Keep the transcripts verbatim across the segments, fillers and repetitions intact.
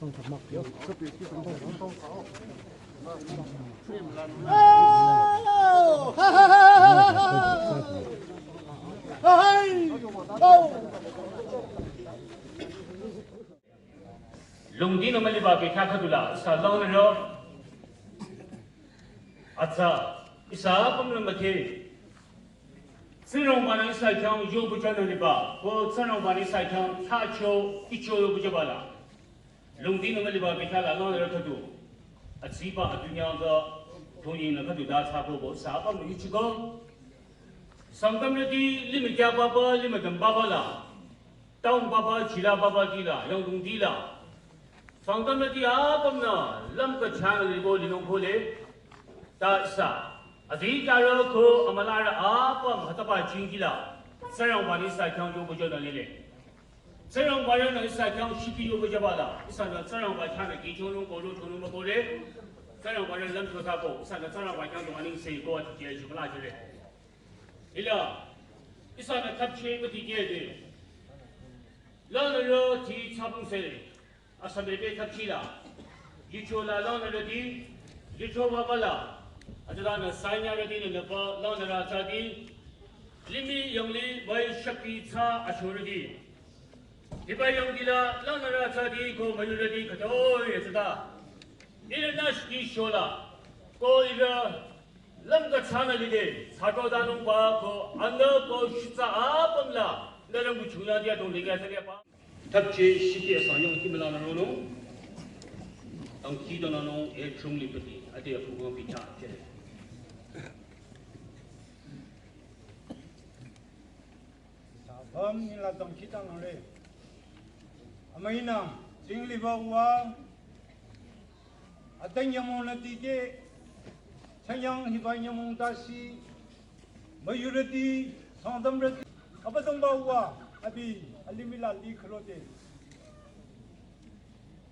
Lungdi nü müliba bekhyah khüdula, ihsa langnürü. Atsa, ihsa apümnü müdhe. Tsingrangba-nü ihsa khyang yohpüjünü liba, ko Tsingrangba-nü ihsa khyang thsacho, icho yohpüjüba la. Lungdi nü müliba bekhyah la langnürü khüdu. Atsiba adunyang ka, thonyi nü khüdu da thsako bo, ihsa apümnü ichiko. Sangtamrüti, limih kya papa, limih dam papa la. Town papa, chila papa tila, yangdung tila. Sangtamrüti apümnü, lümka chang libo linung kole. Ta ihsa. Azi tarü ko amülarü apüm, hataba chingkila. Tsingrangba-nü ihsa khyang yohpüjünü lile. Tsingrangba-nü ihsa khyang shiki yohpüjüba la. Ihsanü Tsingrangba khyang kichonung kolo chonung mükole. Tsingrangba-nü lümcho thsako. Ihsanü Tsingrangba khyang du aningse ko ati kye shimla jüre. Hila, ihsanü thapche müdikehde. Langnürüti thsabung se, asambebe thapchila. Yucho la langnürüti, yucho baba la. Ajadanü sanyarüti nü nüpa langnürü thsadi. Limih yangli bai shakti thsa ashorüti. Hiba yangdi la langnürü thsadi ko müyurüti khütoi thsada. Ihrü nü shiki shola. Ko ihrü lümka thsanü lide, thsato danungba ko, anü ko shutsa apüm la, nü rang bu chungnü dia dong lege thsade pa. Thapche shiki ihsa yong kimla nü ronung, tangki dananung e chung lipati, ade apung bicha chere. Apüm nila tangki danang re. Amüinü, jingliba uwa, ateng nyümong nü dikeh, chanyang hiba nyümong tasi, müyurüti, Sangtamrüti, Abüdongba uwa, abi, alimih la li khürote.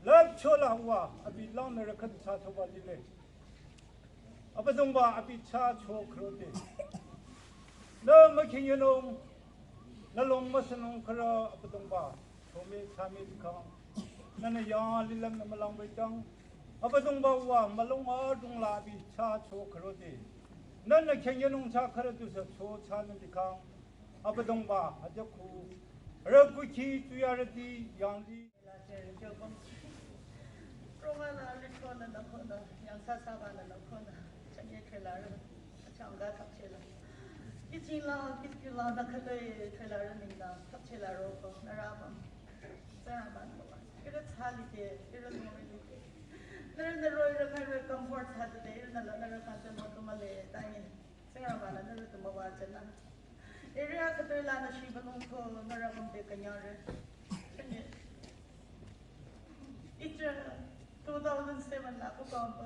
Lüpcho la uwa, abi langnürü khüdu thsachoba lile. Abüdongba abi thsacho khürote. Nü mükhinyenung, nü long müsünung khürü Abüdongba. Chome thsame dikang. Nünü yang lilüm nü mülang baitang. Abüdongba uwa mülung adrong la abi thsacho khürote. Nünü khinyenung thsa khürü tusü cho thsanü dikang. Abüdongba ajakhu. Rükukhi tuyarüti yangdi. Roma la rikho nü nü khonü, yangsa saba nü nü khonü, chanye khülarü, achangka thapchela. Kiching la, kiching la nü khütoi khülarü ningla, thapchela roko, nü raba. Tsaraba nü ba. Ihrü thsa lide, ihrü nori lide. Nührü nü roh-i rü khürü comfort thsa lide, ihrü nü la nührü khütoi mütümale, tangi. Tsingrangba-nü nührü tu müwajünü. Area khütoi lanü shibülung ko nührü mümde künyangre. Chanye. Ite two thousand seven la ku kamba.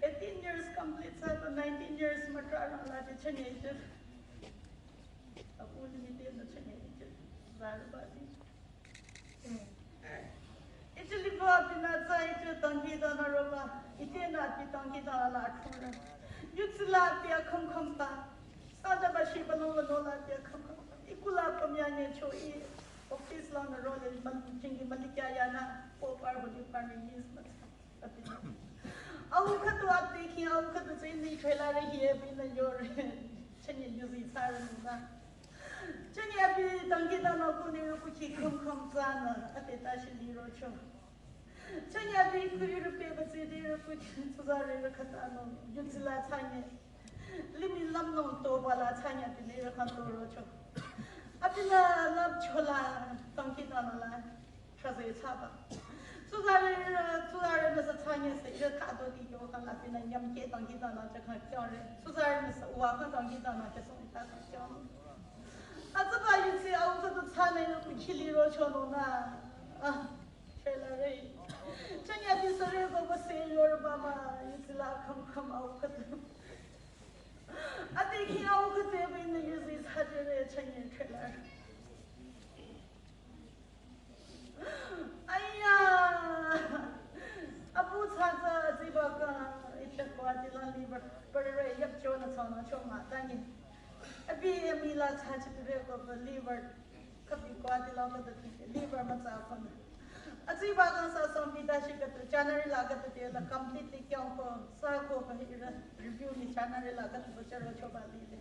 Eighteen years complete thsata nineteen years mütrarang la de chanye ite. Apu limite nü chanye ite. Zarübati. Ite liba abi nü tsü ite dangkhidangnang roba, ite nü abi dangkhidangnang la athurü. Yutsila abi akhümkhüm ta. Sangtamrüti bülung bülung la abi akhümkhüm ta. Ikula pamyanye cho i office lanü role mal jingi malikyaya nü, po par huli par ni yis mat. Au khüdu ate khi au khüdu tsü ni khülarü hi abi nü yore. Chanye yuzi tsarü nü. Chanye abi dangkhidangnang ko nirü kukhi khümkhüm tsünü ate ta shi lirocho. Chanye abi khürü peba tsü nirü kukhi tsuzarü rü khütanü yutsila chanye. Limih lümnung toba la chanye abi nirü khütorocho. Abinü lüpcho la dangkhidangnang la. Khazü thsaba. Tsuzarü, tsuzarü nüsü chanye se, ihrü khütoti yo khang abinü nyümkeh dangkhidangnang cha khang kyore. Tsuzarü nüsü uwa khang dangkhidangnang cha song ta khang kyore. Atsaba yutsi au khüdu thsane yo kukhili rochonung nü. Ah, khülarü. Chanye abi sare ko ko se yor mama, yutsila khümkhüm au khüdu. Ate khi au khüdu abi nü yuzi thsajüre chanye khülarü. Aya! Apu tsatsa ziba ka ite Guwahati la liver pere yap chona tsona choma tangi. Abi ami la tsachi pere ko liver kapi Guwahati la ka liver matsa kona. Atsüba kang sa song bita shi katu January la katu te la completely kyang ko sa ko ka hira review ni January la katu ko charo choba lile.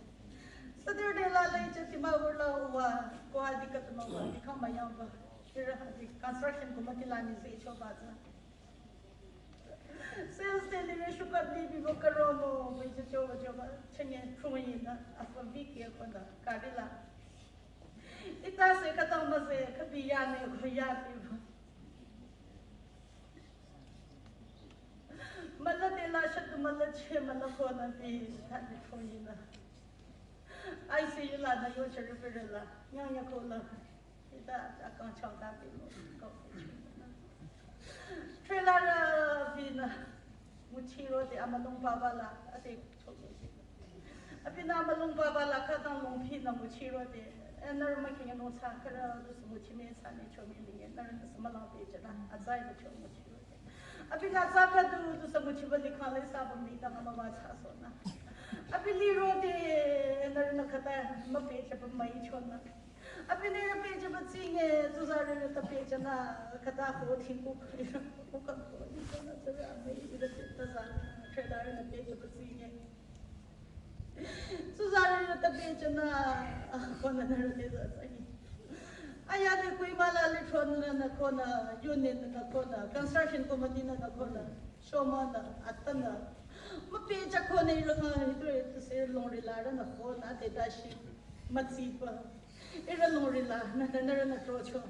Saturday la la icha Dimapur la uwa ko hadi katu ma uwa di kang mayang ba. Hira hadi construction committee la ni zi choba za. Sales delivery shukap di bibo karomo, bai choba choba, chanye chungi na, apa biki ko na, karila. Ita se katang ma se, kabi ya ne ko ya bibo. Mala de la shatu mala che mala ko na bi, ta ni chungi na. I C U la na yo chari pere la, nyang ya ko la. Ita akang chang ta bi mo, ko. Trailer la bi na. Nguchi rode amalung baba la, ate chomi. Abinü amalung baba la, kadang lung pi na nguchi rode. Eh, nara ma kinga nung sa kara, dus nguchi me sa ne chomi linge, nara dus malang pe chana, azai na chomi nguchi rode. Abinü azai ka du, dus nguchi ba likha le sa ba mi dang ama ba sa so na. Abi li rode, nara na kata, ma pe cha ba mai chona. Abinü rü pehjüba tsinge, tsuzarü rü ta pehjüna, kata ko thingku ko, ko ka ko, ni ko na tsara, mai rü ta za, trailer rü ta pehjüba tsinge. Tsuzarü rü ta pehjüna, ko na na rü te za tsinge. Aya de Kohima la le chon na na ko na, union na ko na, construction committee na na ko na, shoma na, atan na. Ma pehjü ko na rü ka, hidro tu se longri la rü na ko na, te da shi, ma tsi pa. Ira longri la, na, na, nara na trocho.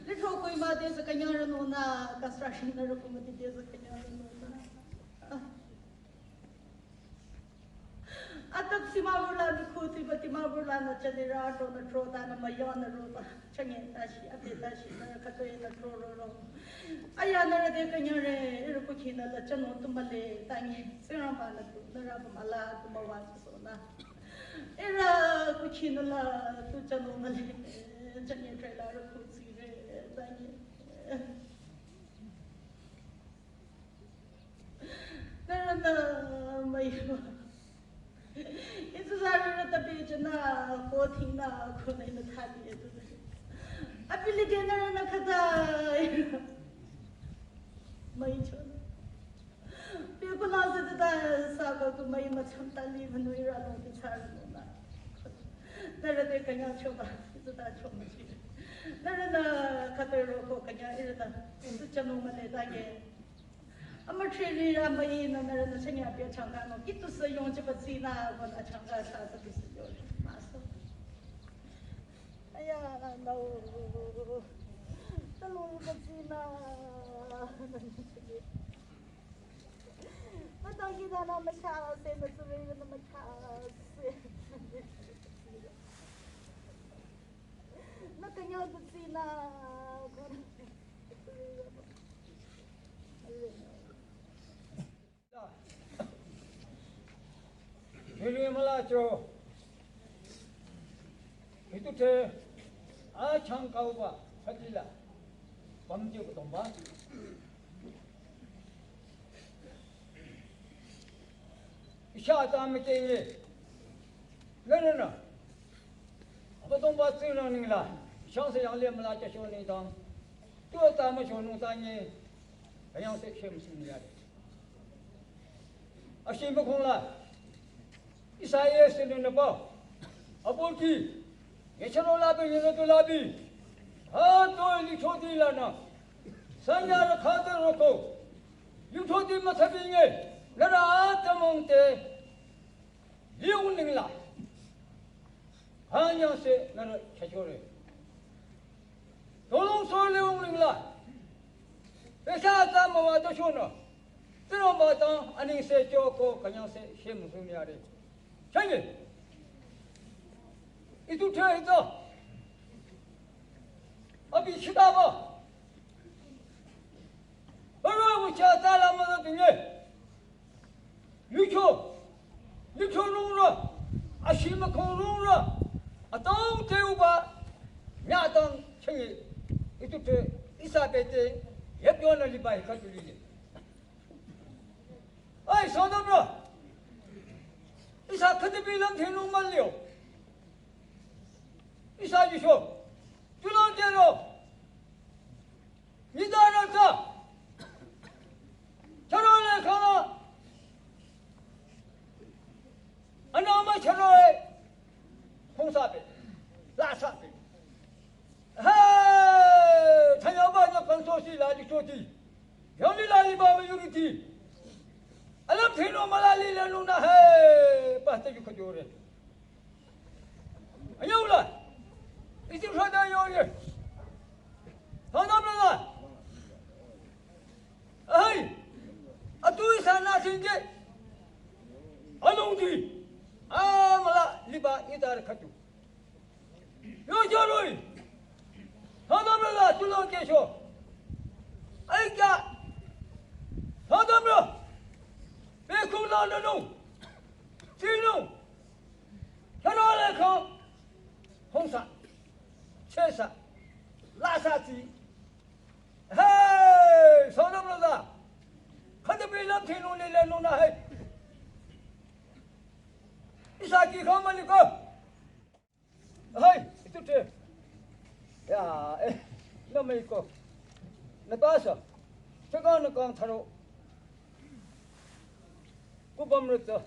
Litro Kohima de sa kanyang rano na, construction nara committee de sa kanyang rano na. Ah. Atak Dimapur la ni kuti ba Dimapur la na chani ra to na tro ta na mayon na ro ta. Change ta shi, ate ta shi, na katoi na tro ro ro. Aya nara de kanyang re, ira kuki na la chano tu male, tangi, sirang ba na tu, nara ba mala, tu mawa so na. Ira kuki na la tu chano male, chanye trailer ku tsire, tangi. Nara na mai ma. Itsu zara na ta pehjüna, ko thing na, ko na ina thali etu. Abi li de nara na kata. Mai chona. Pe ko la sa ta sa ko tu mai ma cham ta li ma nui ra lo de cha ra lo na. Nara de kanya choba, itsu ta choba chi. Nara na kata ro ko kanya ira ta. Itsu chano male ta ye. Ama chiri ama ina nara na chanya pia changa no. Itu sa yong chiba tsina ko na changa sa sa tu sa yong. Maso. Aya, no. Talung ba tsina. Matang kita na macha se, na tsuri na macha se. Na kanya ba tsina. Hiri mala cho. Itu te a chang kau ba, hatila. Pam je ko tong ba. Isha ta me te le. Na, na, na. Aba dongba tsü nang ning la, shang se yang le ma la cha sho ni dang. Tu ta ma sho nung ta ni, yang se shem sing ya de. A shi ma khong la, Isaiah se ne na ba. Abo ki, ye cha ro la be, ye na tu la bi. Ha to ni cho di la na. Sa nya ra kha de ro ko. Yu cho di ma cha bi nge. Na ra ta mong te. Liu ning la. Hanyang se nara chachore. Tolong so liu ning la. Pesa ta ma wa to shono. Tiro ma ta aning se cho ko kanyang se shem sum ya re. Chanye. Itu cha ito. Abi chita ba. Bara wu cha ta la ma ta tinge. Yucho, yucho nungra, ashima kong nungra, atang teuba, nyatang chengi, itu te, isa bete, yep yona libai katuli. Ai, sodabra, isa katibi lang tenu malio. Isa yucho, tulong tero, nida Yoti. Yoni la liba me yuriti. Alam thino mala lilenung na hai. Pasta yu khajore. Anyau la. Isi khada yore. Thada mala. Ai. Atu isa na sinje. Alung di. Amala liba idar khatu. Yo joroi. Thadamra la tulong kesho. Ai kya. Thadamra. Bekhu la nanu. Tinu. Thana le kho. Hongsa. Chesa. Lasa ti. Hey, thadamra la. Khada be lam tinu le le nuna hai. Isa ki kho mali ko. Hai, itu te. Ya, eh, na mai ko. Na ta sa. Chaka na kang tharo. Ku bam ru ta.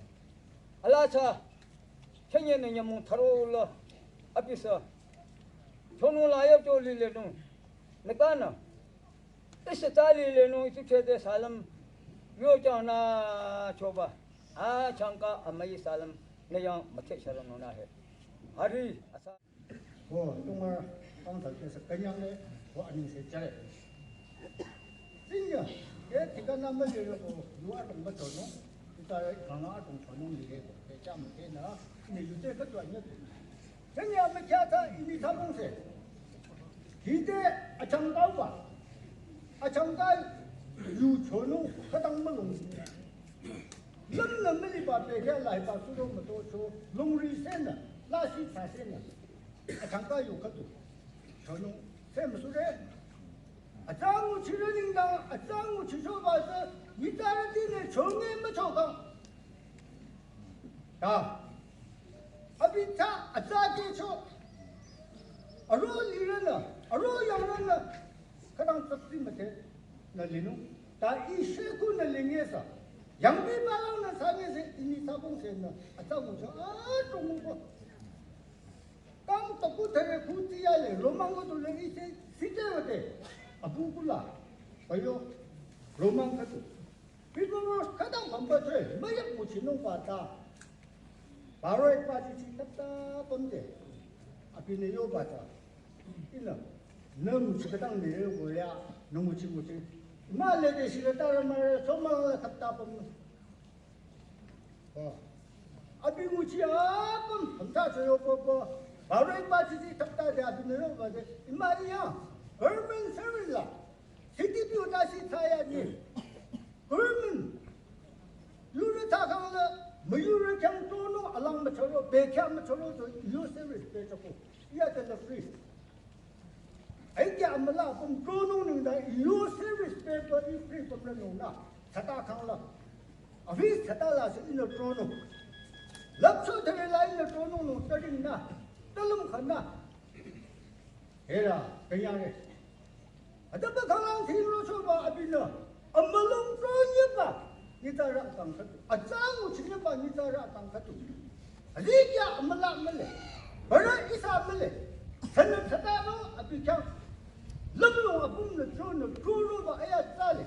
Ala cha. Chenye na nyamung tharo la. Apisa. Chonu la ya to li le nung. Na ka na. Isa tali le nung itu chede salam yo chang na choba. A changka amai salam ne yang mate salam nuna he. Hari asa. Ko tunga kang thal ke sa kanyang le ko aning se chare. Sinya ke tika na ma le ko yu a tong ba chono. Ita kanga a tong chono ni le ko ke cha ma ke na ni yu te ka tua nya. Tanya mekya ta ini tabong se. Hite achangkau ba. Achangkau yu chonung kadang malung. Lam na mali ba pekya lai ba suro mato cho lungri sena, lasi ta sena. Achangkau yu katu. Chonung se masure. Atangu chira ningdang, atangu chicho ba se, mitara tine chonge machokang. Ta. Abi ta atsa ke cho. Aro lirana, aro yangrana. Kadang tsatsi mate na linu. Ta i sheku na linge sa. Yang bi balang na sange se ini sabong se na. Atsa mo cho. Ah, tong mo ko. Kang toku tere ku tiya le. Romang ko tu le i se. Site mate. Abu kula. Ayo. Romang katu. People was kadang pamba tue, mayak muchinung pata. Baroi pati chi tata pamde. Abi ne yo pata. Ina, ne muchi kadang ne yo goya, ne muchi muchi. Ma le de shi kadang ma re, so ma la tata pam. Oh. Abi muchi apam, pamta cho yo po po. Baroi pati chi tata de abi ne yo pata. Ima iya, urban service la. Siti piu ta si ta ya ni. Kurmin. Yura ta kang la, ma yura kyang to no, alang ma choro, be kyang ma choro to, yo service be choko. Ya ta la free. Ai kya amala pum to no nung da, yo service be pa i free pum la nung na. Chata kang la. Abi chata la si ino to no. Lap cho ta la ino to no no, ta ring na. Ta lum khan na. Hera, kanyang re. Adaba khalang thing lo choba abina. Amalung pro nyeba. Nitara kang khatu. Ajangu chinyeba nitara kang khatu. Aligya amala male. Bara isa male. Sana tata lo abikyang. Lamlo abum na jo na kuro ba aya tsale.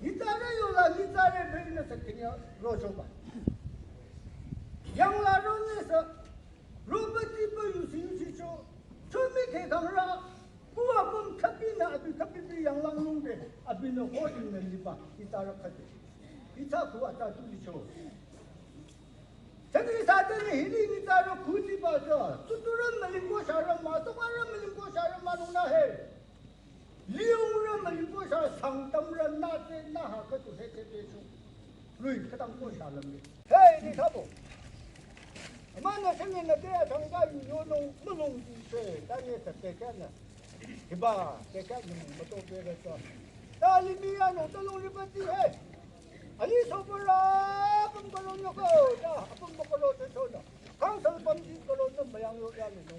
Nitara yola nitara berina sa kanya lo choba. Yang la ro ne sa. Robert Tipa yusi yusi cho, chomi ke kangra, kuwa pum kapina abi kapipi yang lang lungde, abi no hodin na liba, itara kate. Ita kuwa ta tu licho. Tani sa tani hili ni taro kuti ba cho, tuturan malingo sharam ma, tumaran malingo sharam ma nuna he. Liung ra malingo sha, sangtam ra na te na ha katu he te te chu. Lui katang ko sha lam ni. Hey, ni thabo. Ama na shen na te a thang ka yu yo nung, ma nung di she, ta ne ta te ka na. Hiba, te ka ni ma to pe ra ta. Ta li mi ya no, ta long li ba ti he. Ali so pa ra, pum ka lo no ko, ta, pum ka lo te so na. Council pum di ka lo no ma yang yo ya ni no.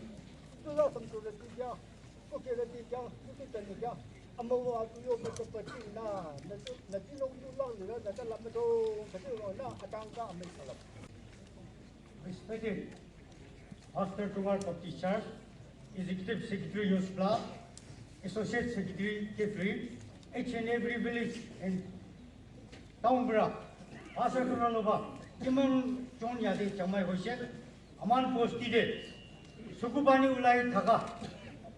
Tu la sam tu le ti ya. Ko ke le ti ya, tu ti ta ni ya. Ama wa tu yo ko pa ti na, na tu, na ti no tu lang ni na, na ta la ma to, ka ti no na, a thang ka ma sa la. Respected Pastor Tungar Baptist Church, Executive Secretary Yosbla, Associate Secretary Kefri, Each and every village and town bra, asa kura loba, kiman chon yade chamai hoise, aman posti de, sukupani ulai thaka,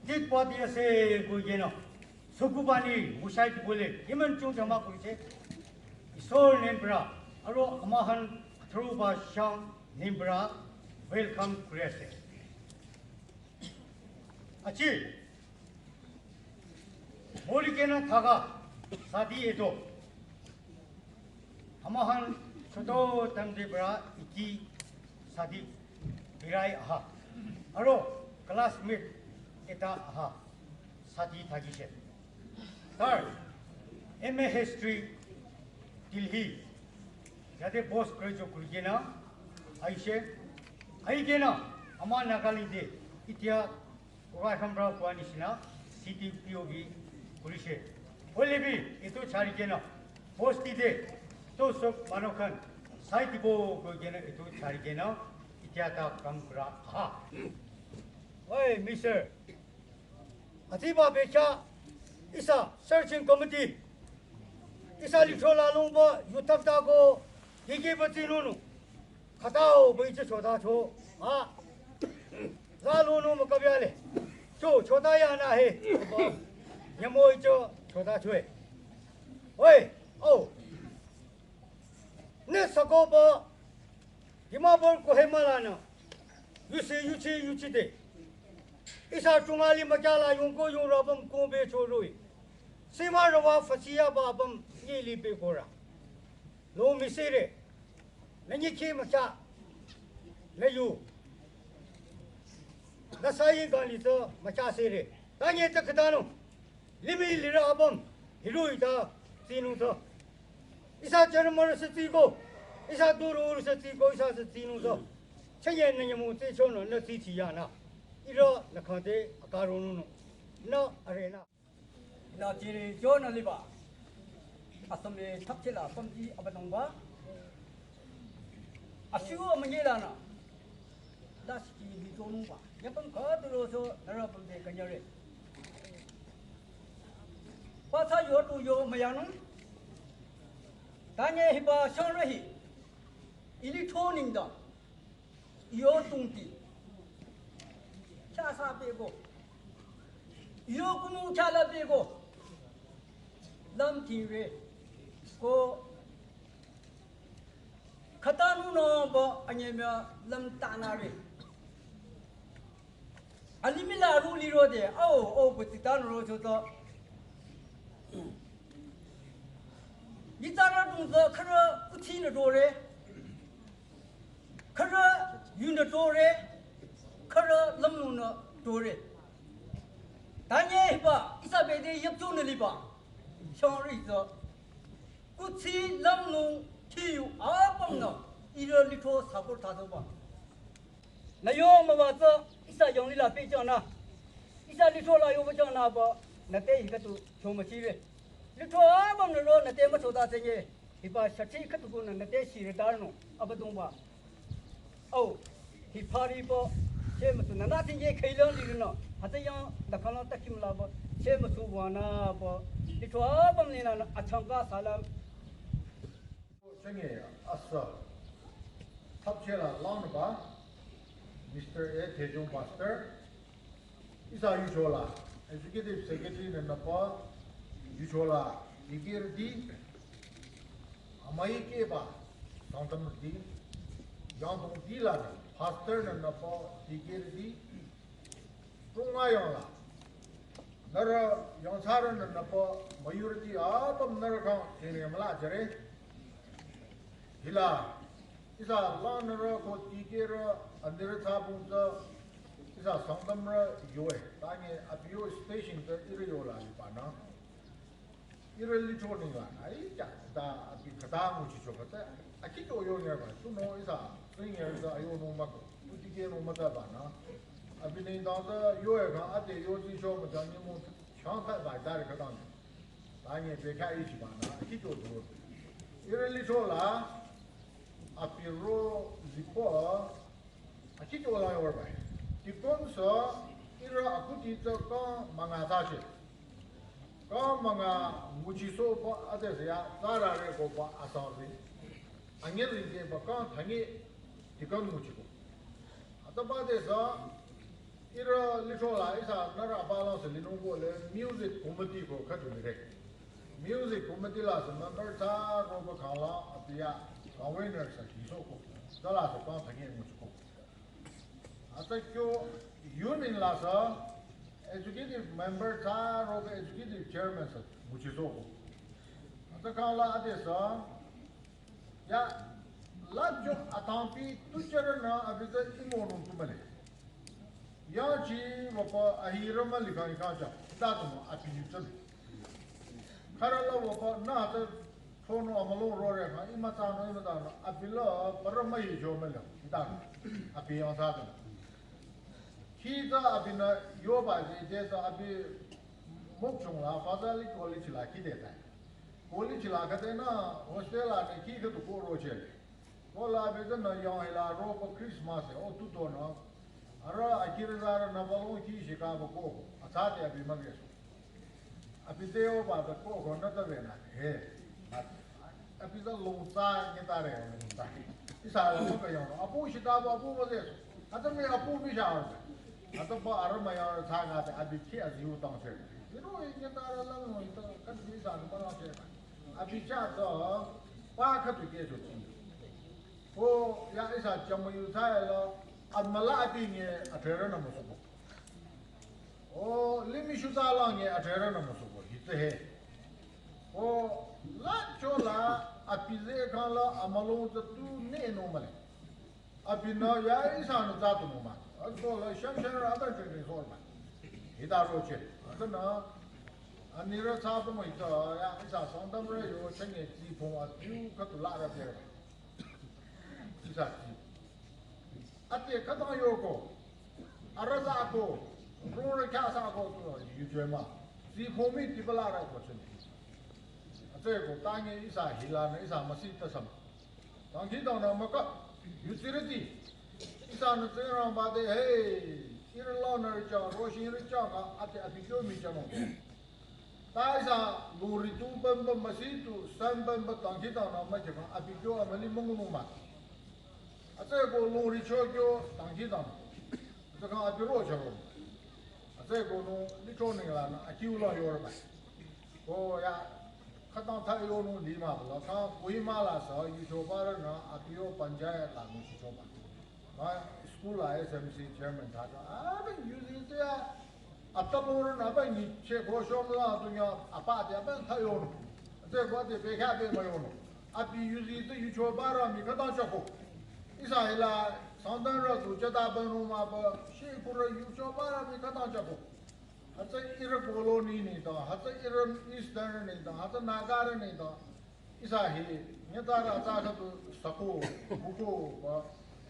dik pati ase koi kena, sukupani mushai bole, kiman chon jama koise, isor name bra, aro amahan through ba shang name bra, welcome kuri ase. Achi, Mori kena thaka, sadi eto. Amahan choto tamde bra iti sadi birai aha. Aro classmate eta aha. Sadi thakise. Third, M A history Delhi. Yate post graduate kuri kena aise. Ai kena ama Nagaland de itia Kurai khambra kuani sina city P O B kurise. Holebi ito chari kena. Posti de. To sok mano khan. Sai tipo koi kena ito chari kena. Itia ta kam kura ha. Oi, mister. Atiba becha. Isa searching committee. Isa litro la lungba. Yutap ta ko. Higi ba tinunu. Khatao bai che chota cho. A. Za lo no mo kabya le. Cho chota ya na he. Nyamo cho chota cho e. Oi. Oh. Ne sako ba. Dimapur Kohima la na. Yusi yuchi yuchi de. Isa tungali makya la yungko yung rabam ko be cho roi. Sima rawa fasiya ba bam ni li be kora. Lo misire. Na nyi ki macha. Na yu. Na sayi gali to macha sire. Ta nye ta khatano. Limi lira abam. Hiru ita. Tinu to. Isa chana mara sa tiko. Isa duru uru sa tiko. Isa sa tinu to. Chanye na nyamu te chono na titi yana. Ira na khante akaro no. Na arena. Ina chiri chona liba. Asam le thapchela pamji abadongba. Ashu amanyela na. Last ki bi chonungba. Yapam ka duro so nara pamde kanyare. Pasa yo tu yo mayanung. Tanye hiba shangre hi. Ili choning da. Iyo tungti. Cha sa pe ko. Iyo kunu cha la pe ko. Lam ti re. Ko. Khatanu no bo anye mya lam ta na re. Alimila ru li ro de. Ao, o bu ti ta ro cho to. Ni ta ra tung zo khara ku ti na ro re. Khara yun da tore, khara lamnung na tore. Tanye hiba, isa bede yap tu na liba. Shang ri zo. Kutsi lamnung ti yu apam na, ira litho support ta do ba. Na yo ma ba zo, isa yong li la pe chang na. Isa litho la yo ba chang na ba, na te hi ka tu, chong ma chi re. Litho apam na ro, na te ma cho ta te nye. Hiba shati khatuku na nate shi re dar no, Abüdongba. Au, hi phari bo, che matu na nati ye khailang li no, hata yang da kala takim la bo, che matu wa na bo, litho apam ni na achangka salam. Chenge asa, thapchela launba, Mister A Thejung Pastor, Ihsa yuchola, Executive Secretary nü nüpa, yuchola, dikehrüti, amüi keba, Sangtamrüti, yangdongti lanü, Pastor nü nüpa, dikehrüti, runga yangla, nührü yangthsarü nü nüpa, müyurüti, apüm nührü khyang, tene müla jüre, hila, Ihsa langnürü ko dikehrü anirü tsabung tsü, ihsa Sangtamrü yoe, tanye abi yo station tsü ihrü yola libanü. Ihrü licho ningla, ai, ya, ta abi khata nguchicho khata, akhi kyo yo nyarba, tunüo ihsa, senior tsü ayo nung mako, tu dikeh nung mata banü. Abi nengdang tsü yoe kang ade yo zicho mata nyümong chang thai bai dari khata nü. Tanye bekha ichibanü, akhi kyo du. Ihrü lichola, abi ro lipo, akhi kyo la yorbai. Dipong sü, ihrü akuti tsü kang manga tache. Kang manga nguchisohba adesü ya tsarare koba asangzi. Anyüzingkeba kang thanye dikang nguchiko. Ataba adesü ihrü lithro la ihsa nührü abalang sü linungko le music committee ko khüdu mire. Music committee la sü member thsaroba khangla abi ya convener sü hisohko. Tsüla sü kang thanye nguchiko. Atsa kyo union la sü executive member thsaroba executive chairman sü nguchisohko. Atsa khangla adesü ya la kyo atangpi tu chara na abi tsü imonung tu male. Yangchi wapa ahirü mali kang ikang cha ta tu mo abi yu tsü. Khürü la wapa nü tsü thonung amülung rore kang ima tsünung ima tsünung abi la parü müicho male. Ta abi yang sa tu. Khi tsü abinü yoba ji de tsü abi Mokokchung la Pfalzalli College la khi de ta. College la khüdenü hostel la ne khi khüdu ko roche. Ko la abi tsünü yang hila roba Christmas e o tu tonü. Arüh akirü zarü nü balong khi shikaba ko. Atsati abi müge. Abi te yoba ta ko ko nü ta venü. He. Abi tsü longtsa nyitare longtsa. Ihsa la mükayang. Apu shitaba apu müze. Atsa mi apu mi sha. Atsa ba arüh müyang tsü kate abi khi aziu tang che. Iro nyitare lang longtsa khüdu ihsa nü mülang che. Abi cha tsü ba khüdu ke cho chi. Ko ya ihsa chamayu tsü la amüla abi nye atrerü nü müsuko. O limih shuta lang nye atrerü nü müsuko. Hitsü he. O la cho la abi ze kang la amülung tsü tu ne no male. Abinü ya ihsa nü tsü tu no ma. Atsa la shang shang ra ta che ne so ma. Hita roche. Atsa nü anirü tsü tu mo hita ya ihsa Sangtamrü yo chenge zi phong a tu khüdu la ra de. Ihsa zi. Ate khütang yoko. Arüh tsü ko. Rore kya sa ko tu yu jwe ma. Zi phong mi ti bala ra ko chenge. Atsa ko ta nye ihsa hila nü ihsa müsi ta sam. Dangkhidangnang müka, yutsirüti. Ihsanü Tsingrangba te, hey, ihrü lanü rü chang, roshing rü chang, a, ate abi kyo mi chang nung. Ta ihsa lungri tu pemba, müsi tu san pemba dangkhidangnang müchema, abi kyo amüli müngunung ma. Atsa ko lungri cho kyo dangkhidangnang. Atsa kang abi ro charo. Atsa ko nung, lithro neng lanü, akiu la yorba. Ko ya, khütang thsa yonung li mah la, kang Kohima la sü, yuchobarünü, abi yo panchayat la nguchichoba. Kang school la S M C chairman thsa cho, abi yuzi tsü ya, atsa borünü, abi nyicheh ko shom la, tu nya, apa te, abi thsa yonung. Atsa ko ate pe kya pe müyonung. Abi yuzi tsü yuchobarü mi khütang chako. Ihsa hila, Sangtamrü tu chata banung mah ba, shi kurü yuchobarü mi khütang chako. Hütsü ihrü colony nengdang, hütsü ihrü Eastern nengdang, hütsü Nagarü nengdang. Ihsa hi, nyitsarü atsa khüdu sako, buko ba,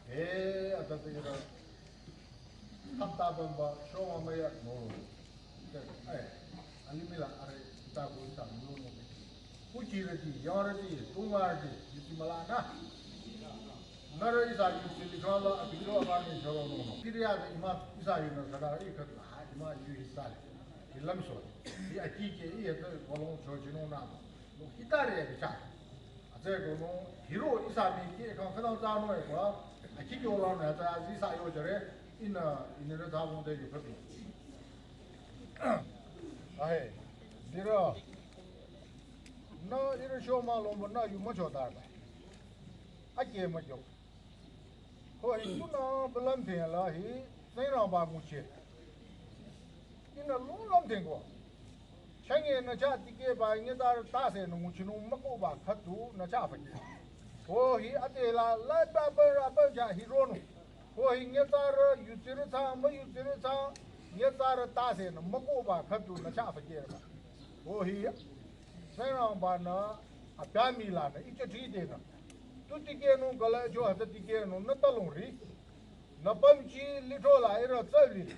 he, atsa tsü ihrü. Thapta bamba, shoma maya, no. Ai, alimih la, are, ita ko ita, no, no. Kuchirüti, yarüti, tungarüti, yuti mala na. Nührü ihsa yuti likhala, abi kyo abani charo no no. Kiri ya ima ihsa yunü khüta, i khüta, ha, ima yu ihsa. Ilam so. I akike, i hete, kolong cho chino na. No, hitare ya bicha. Atsa ko no, hiro ihsa mi ke kang khüta za no e kwa. Akike ola na, atsa azi sa yo jare, ina, ina re za bong de yu khüta. Ahe, dira. Nü ihrü shoma lomba nü yu mücho darba. Ake mücho. Ko hi tunü balam theng la hi Tsingrangba nguchi. Inü lunglam theng ko. Chenge nü cha tikehba nyitsarü tase nü nguchinung mükohba khüdu nü cha fake. Ko hi ate la la ba ba ra ba cha hi ronung. Ko hi nyitsarü yutsirü tsang, müyutsirü tsang, nyitsarü tase nü mükohba khüdu nü cha fake ba. Ko hi Tsingrangba nü apyami lanü, icha thri denü. Tu tikehnung kala cho hütsü tikehnung nü talongri. Nü pamchi lithro la ihrü tsali.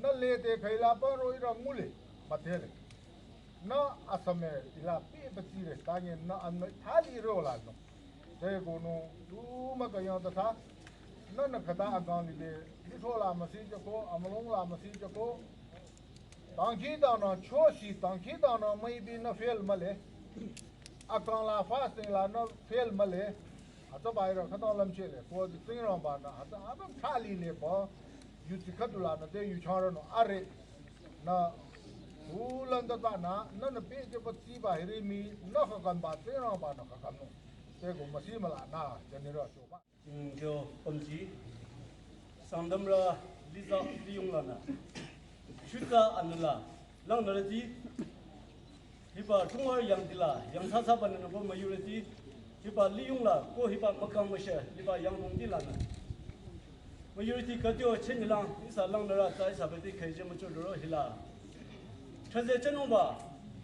Nü lede khaila paro ihrü ngule, müdhele. Nü asame ila pi batsire, tanye nü anü thali ro la no. Te ko no, tu mükayang ta tha. Nü nü khüta akang lide, lithro la müsi chako, amülung la müsi chako. Tangki dangnang chosi, tangki dangnang maybe nü fail mühle. Akang la fasting la nü fail mühle. Hütsüba ihrü khütang lümcheh le. Ko Tsingrangba nü hütsü apüm thali le pü. Yuchi khüdu la nü te yuchang ronung are. Nü kulang da ba nü, nü nü pehjüba tsiba hiri mii, nü khakanba Tsingrangba nü khakanung. Te ko müsi müla nü, jünirü choba. Jingkyo pümji, Sangtamrü liza liyung lanü. Shutsa anüla, langnürüti, hiba tungwa yangdila, yangthsathsaba nü ko müyurüti, hiba liyung la, ko hiba mükang müshe, hiba yanglungdi lanü. Müyurüti khütyo chenyilang, ihsa langnürü atsa ihsa bete khüije mücho liro hila. Thraze chenungba,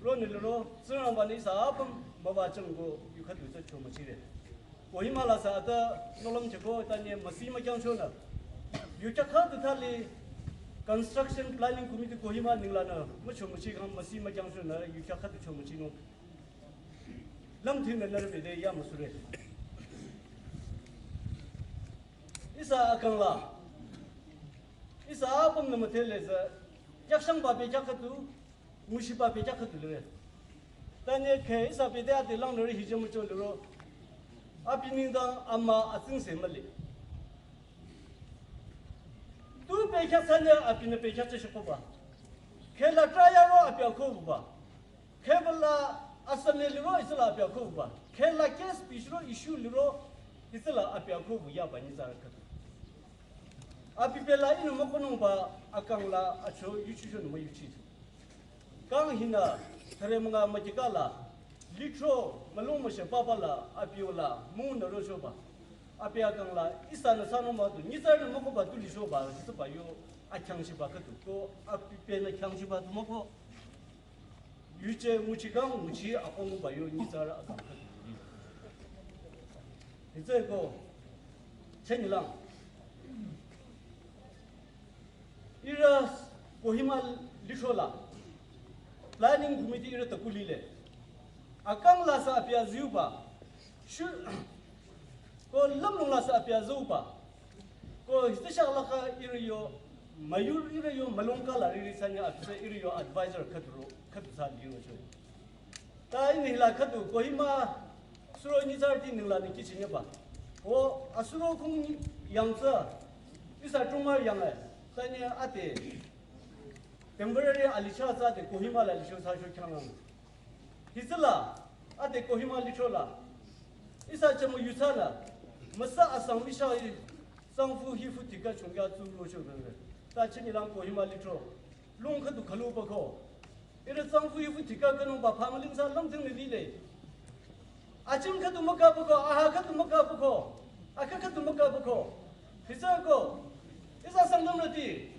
ronü liro, Tsingrangba nü ihsa apüm müba chang ko yu khüdu tsü cho müchire. Kohima la sü ata nohlüm cheko tanye müsi mükyangchonü. Yu kya khüdu thali Construction Planning Committee Kohima ninglanü mücho müchi kang müsi mükyangchonü yu kya khüdu cho müchinung. Lümthingnü nührü bede ya müsure. Ihsa akang la. Ihsa apümnü müdhele tsü. Yakshangba be kya khüdu. Nguchiba be kya khüdu lire. Tanye khe ihsa bete ade langnürü hijü mücho liro. Abi nengdang ama atsingse mühle. Tu be kya thsanye abinü be kya thsa shikoba. Khe la traya ro abi akobuba. Khe bala asame liro ihsa la abi akobuba. Khe la case bishro issue liro ihsa la abi akobu yaba nyitsarü khüdu. Abi bela ihnü mükohnungba akang la acho yuchichonü müyuchi. Kang hinü, thüre münga müjikala, lithro, mülung müshe papa la, abi yola, mungnü rochoba. Abi akang la, ihsanü sanung mah du, nyitsarünü mükohba du lichoba, hitsüba yo, akhyangchiba khüdu, ko abi benü khyangchiba du mükoh. Yuje nguchi kang, nguchi akong ba yo, nyitsarü akang khüdu. Hitsü ko, chenyilang. Ihrü Kohima lithro la, planning committee ihrü takuli le. Akang la sü abi aziuba. Shu, ko lümlong la sü abi aziuba. Ko hitsü shak la kha ihrü yo, müyur ihrü yo, mülung kala riri thsanye abi sü ihrü yo advisor khüdu ro, khüdu thsa liro cho. Ta ihnü hila khüdu Kohima suro nyitsarüti ninglanü kihchinyeba. O asuro kung yangtsü, ihsa tungwa yange, tanye ade temporary alicha tsü ade Kohima la licho thsacho khyanglang. Hitsüla, ade Kohima lithro la. Ihsa chamo yutsala, müsa asang misha i, sangfu hifu tika chungya tsu rocho bebe. Ta chinyilang Kohima lithro. Lung khüdu khalu bako. Ihrü tsangfu yufu tika kanung ba phamüling sa lümthing ni lile. Achim khüdu maka bako, aha khüdu maka bako. Akha khüdu maka bako. Hitsü ko. Ihsa Sangtamrüti.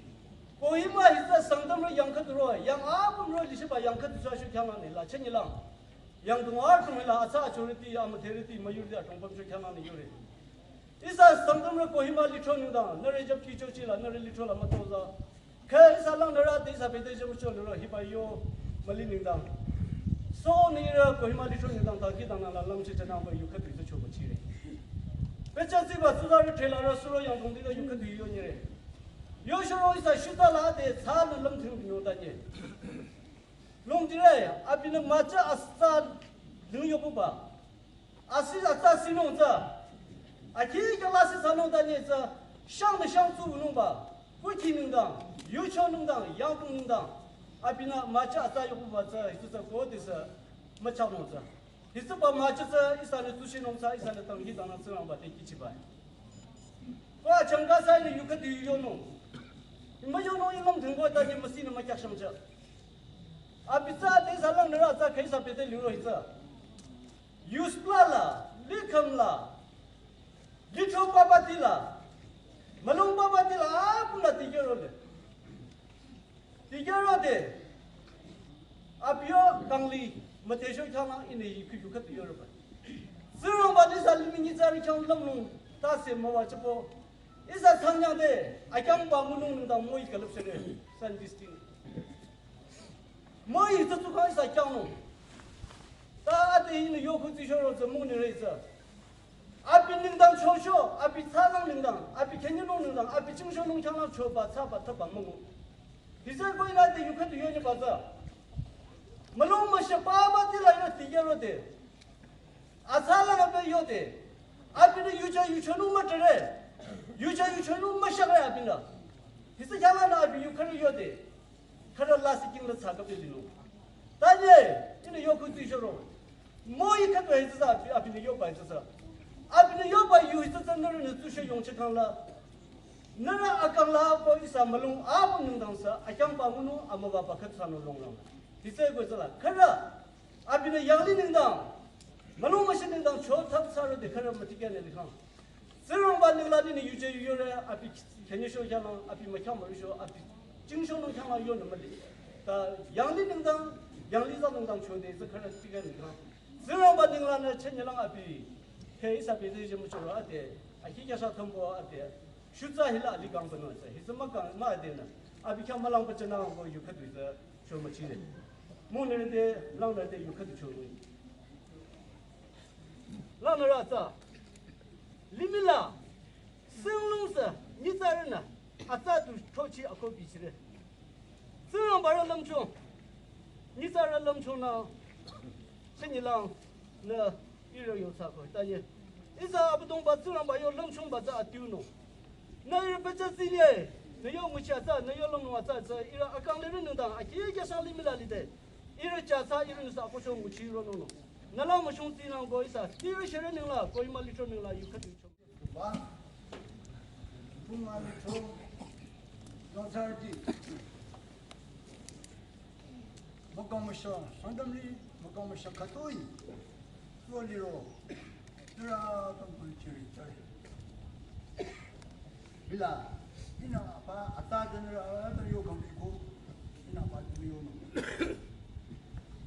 Kohima hitsü Sangtamrü yang khüdu ro, yang apüm ro lichiba yang khüdu sa shu khyanglang ni la chenyilang. Yang dungwa tung la atsa achorüti, amüdherüti, müyurüti atong pamcho khyanglang ni yore. Ihsa Sangtamrü Kohima lithro nengdang, nührü jap kicho chila, nührü lithro la mütoza. Khe ihsa langnürü ade ihsa bete jümcho liro hiba yo müli nengdang. So nirü Kohima lithro nengdang ta kidang nü la lümchi chanang ba yu khüdu tsü choba chire. Pecha ziba tsuzarü thela rü suro yang dongdi da yu khüdu yo nyire. Yo shuro ihsa shuta la ade tsü nü lümthing nyo tanye. Longdire, abinü mücha asa ling yokuba. Asi asa sinung tsü. Akhi kala si sanung tanye tsü. Shangnü shang tsu nungba. Kuki nungdang, yucho nungdang, yangpung nungdang. Abinü mücha asa yokuba tsü, hitsü tsü ko de sü. Mücha nung tsü. Hitsüba mücha tsü, ihsanü tsushi nung tsü, ihsanü tang hi tang nang tsü nang ba te kichiba. Ko achangka sa ni yu khüdu yonung. Müyonung ilüm thingko tanye müsinü mükyashang tsü. Abi tsü ade ihsa langnürü tsü khe ihsa bete liro hitsü. Yuspla la, likham la, lithro papa tila, mülung papa tila, apüm la tikero le. Tikero de, abi yo kangli, mütesho khyanglang ihnü yikhu yu khüdu yoroba. Tsingrangba nü ihsa limih nyitsarü khyang lümlong, tase müwa chipo, ihsa thangyang de, akyangba ngunung nengdang müi külüpsere, Sunday school. Müi tsü tsukang ihsa kyangnung. Ta ade ihnü yokhu tsü shoro tsü müngnire tsü. Abi nengdang chocho, abi tsalang nengdang, abi khenyinung nengdang, abi chingshonung khyanglang choba tsaba taba müngu. Hisa koi la de yukhüdu yonyi batsü. Mülung müshaba ba tila yo ti yero de. Atsala la be yo de. Abinü yucha yuchonung mütere. Yucha yuchonung müshakre abinü. Hisa yala na abi yukhüdu yo de. Khüta la siking la tsaka be dinu. Tanye, ina yo khu tishoro. Mo yi khüdu hisa abi, abinü yo ba hisa. Abinü yo ba yu hisa nührünü tsushe yongche kang la. Nührü akang la ko ihsa mülung apüm nengdang sü, akyang ba ngunung amüba ba khütsü nü longlang. Hisa ko tsüla. Khüta, abinü yangli nengdang, mülung müshi nengdang cho thap sürü de khüta mütikya ne likhang. Tsingrangba nengla nini yuje yore, abi khenye sho khyang, abi mükyang müri sho, abi jingsho nung khyang yonü müli. Ta yangli nengdang, yangli za nengdang cho de, tsü khüta tikya ne likhang. Tsingrangba nengla nü chenye lang abi, he ihsa be de je müchoro ade, akhi kya sha thambo ade. Shutsa hila ali kang bano sa, hisa ma kang ma de na. Abi kya ma lang pa chana ko yukhüdu sa, cho ma chine. Mo ne de, lang ne de yukhüdu cho ni. Lang ne ra sa. Limila, singlung sa, nyitsarü na, atsa tu chochi ako bichire. Tsingrangba rü lümchung. Nyitsarü lümchung na. Chenyi lang nü ihrü yo tsü ko. Tanye. Ihsa Abüdongba Tsingrangba yo lümchungba tsü adiu nung. Nü ihrü pecha tsinye. Nü yo nguchi atsa, nü yo lümnung atsa tsü. Ihrü akang le ri nengdang. Aki ye kya shang limila lide. Ihrü cha tsü ihrü nü sa ko chong nguchi ro nung nung. Nü la müshung tsinang ko ihsa. Ihrü shere nengla. Kohima litro nengla. Yukhüdu chong. Ba, bunga ni cho, yong tsar di. Mükang müsha, sangdam li, mükang müsha khütoi. Yo li ro, nührü tong pun chiri chari. Bila, ina apa, ata de nührü, ata yo kang iko, ina apa de yo no.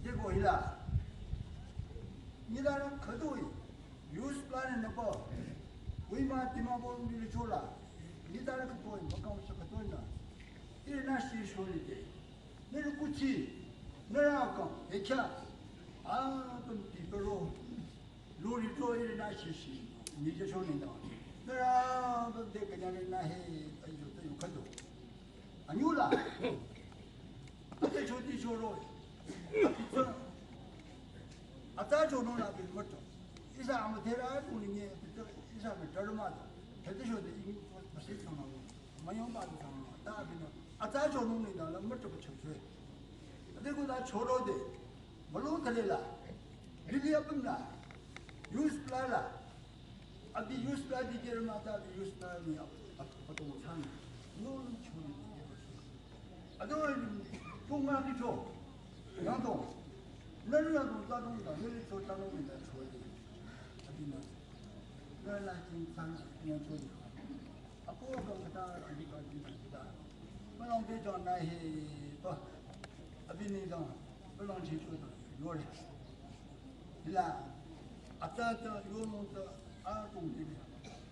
Deko ila, nila khütoi. Youth plan nü ko. Kohima Dimapur mili chola. Nita la khütoi, mükang müsha khütoi na. Ihrü nü shi shoni de. Nührü kuchi. Nührü akang. Ekya. Apüm pi pero. Lori to ihrü nü shi shi. Ni je shoni na. Nührü apüm de kanya nü he. Ayo, ayo khütoi. Anyula. Ate choti choro. Apitsa. Ata chono na bil mato. Ihsa amüdherü kuni nye apitsa ihsa me dharma do. Hete chode ing masi tsama. Mayong ba tsama. Ta bino. Ata chono ni da la mato chachwe. Ate ko da choro de. Mülung thale la, lili apüm la, youth plan la, abi youth plan dikeh mah ta abi youth plan ni ap-, ap-, apüm thang, no lüm choni dikeh. Ado, kung ma di cho, yang dong, nari yang dong, ta dong da, nari cho, ta dong da, cho di. Abi na, nari la king thang, yang cho di. Ako kang kata, abi kang di kata. Mülung de jong na he to. Abi ni jong, mülung chi cho to. Yo le. Hila. Ata ta yo no ta a kong di le.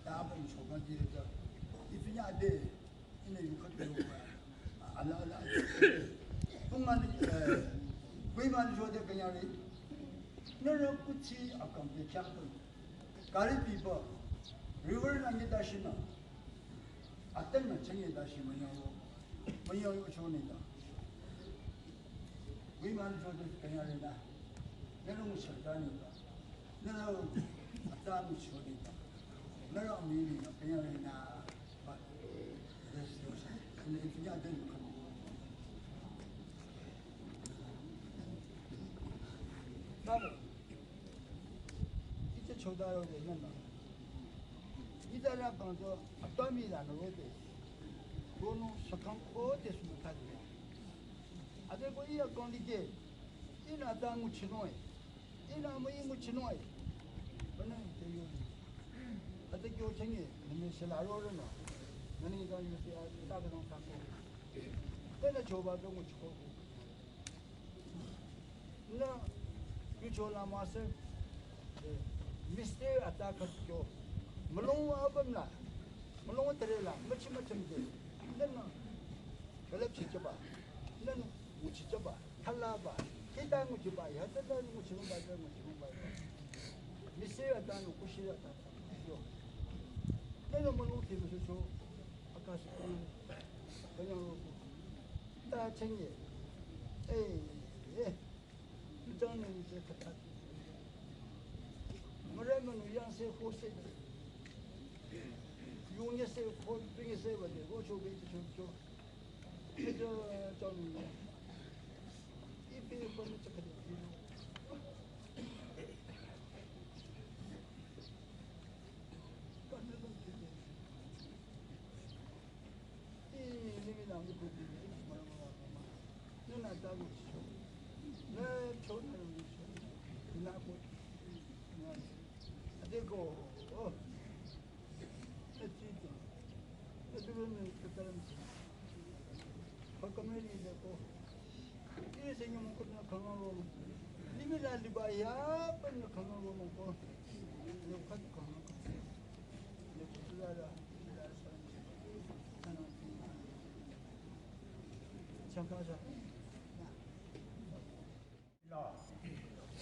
Ta ba ni cho ba di le ta. Ifi nya de. Ina yu khat yo ba. Ala ala. Kung ma ni, eh, Kohima ni cho de kanya le. Nührü kuchi akang de kya to. Gari pipa, river nü nyi dashi nü, ateng nü chenye dashi manyao, manyao yo choni da. Kohima ni chode kanya le na, nührü ngu shata ni da, nührü ata ngu choni da, nührü amini na kanya le na, ba, this, this, and if you are then, Bravo. Ite chodaro de nana. Ite la kanto atami la no de. Kono sakang ko de sumata de. Ade ko iya kondike. Ina dangu chinoe. Ina mo ingu chinoe. Bana ite yo. Ade kyo chenge. Nani sela ro ro no. Nani ga yo te a ta ga no ta ko. Tena choba do ngu chiko. Nü, yu cho la ma se, eh, mister ata khat kyo. Mülung wa abam la, mülung wa tere la, machi machi de. Nü nü, kalap chi chaba. Nü nü, ngu chi chaba. Thala ba. Kita ngu chi ba, ya thala ngu chi ba, ngu chi ba. Mister ata nü, kushi ata kyo. Nü nü mülung te cho, akashi kyo. Kanya ro. Ta chenge. Eh, eh. Jang ne ni te kata. Mare manu yang se ho se. Yung ye se ho, ping ye se wa de, ho cho be cho cho. Ke jo jang ne. Ipi ko ni chakade.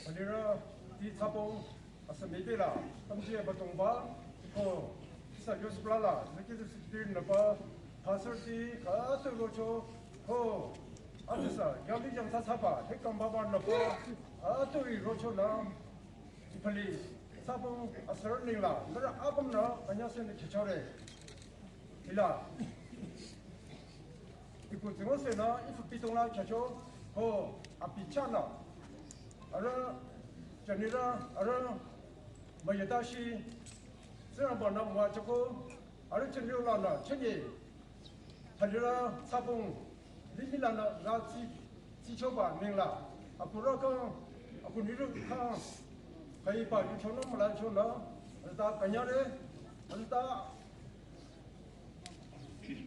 Alirü ti tsapong asü mite la, tamji batongba, ko, isa Joseph la la, executive secretary nüpa, pastor ti, ka tu rocho, ko, atisa, yali yang sa sapa, he kamba ba nüpa, atu ri rocho na, ipali, tsapong asü ning la, nara apam na, anya se ne chichore. Hila. Iku tsingo se na ifu pitong la chacho ho api cha na. Ara chanira ara mayata shi zira ba na mwa chako ara chanira la na chanye. Halira tsapong lili la na ra tsi tsi choba ning la. Aku ra ka aku niru ka kai pa yu chono mala chona. Alta kanyare alta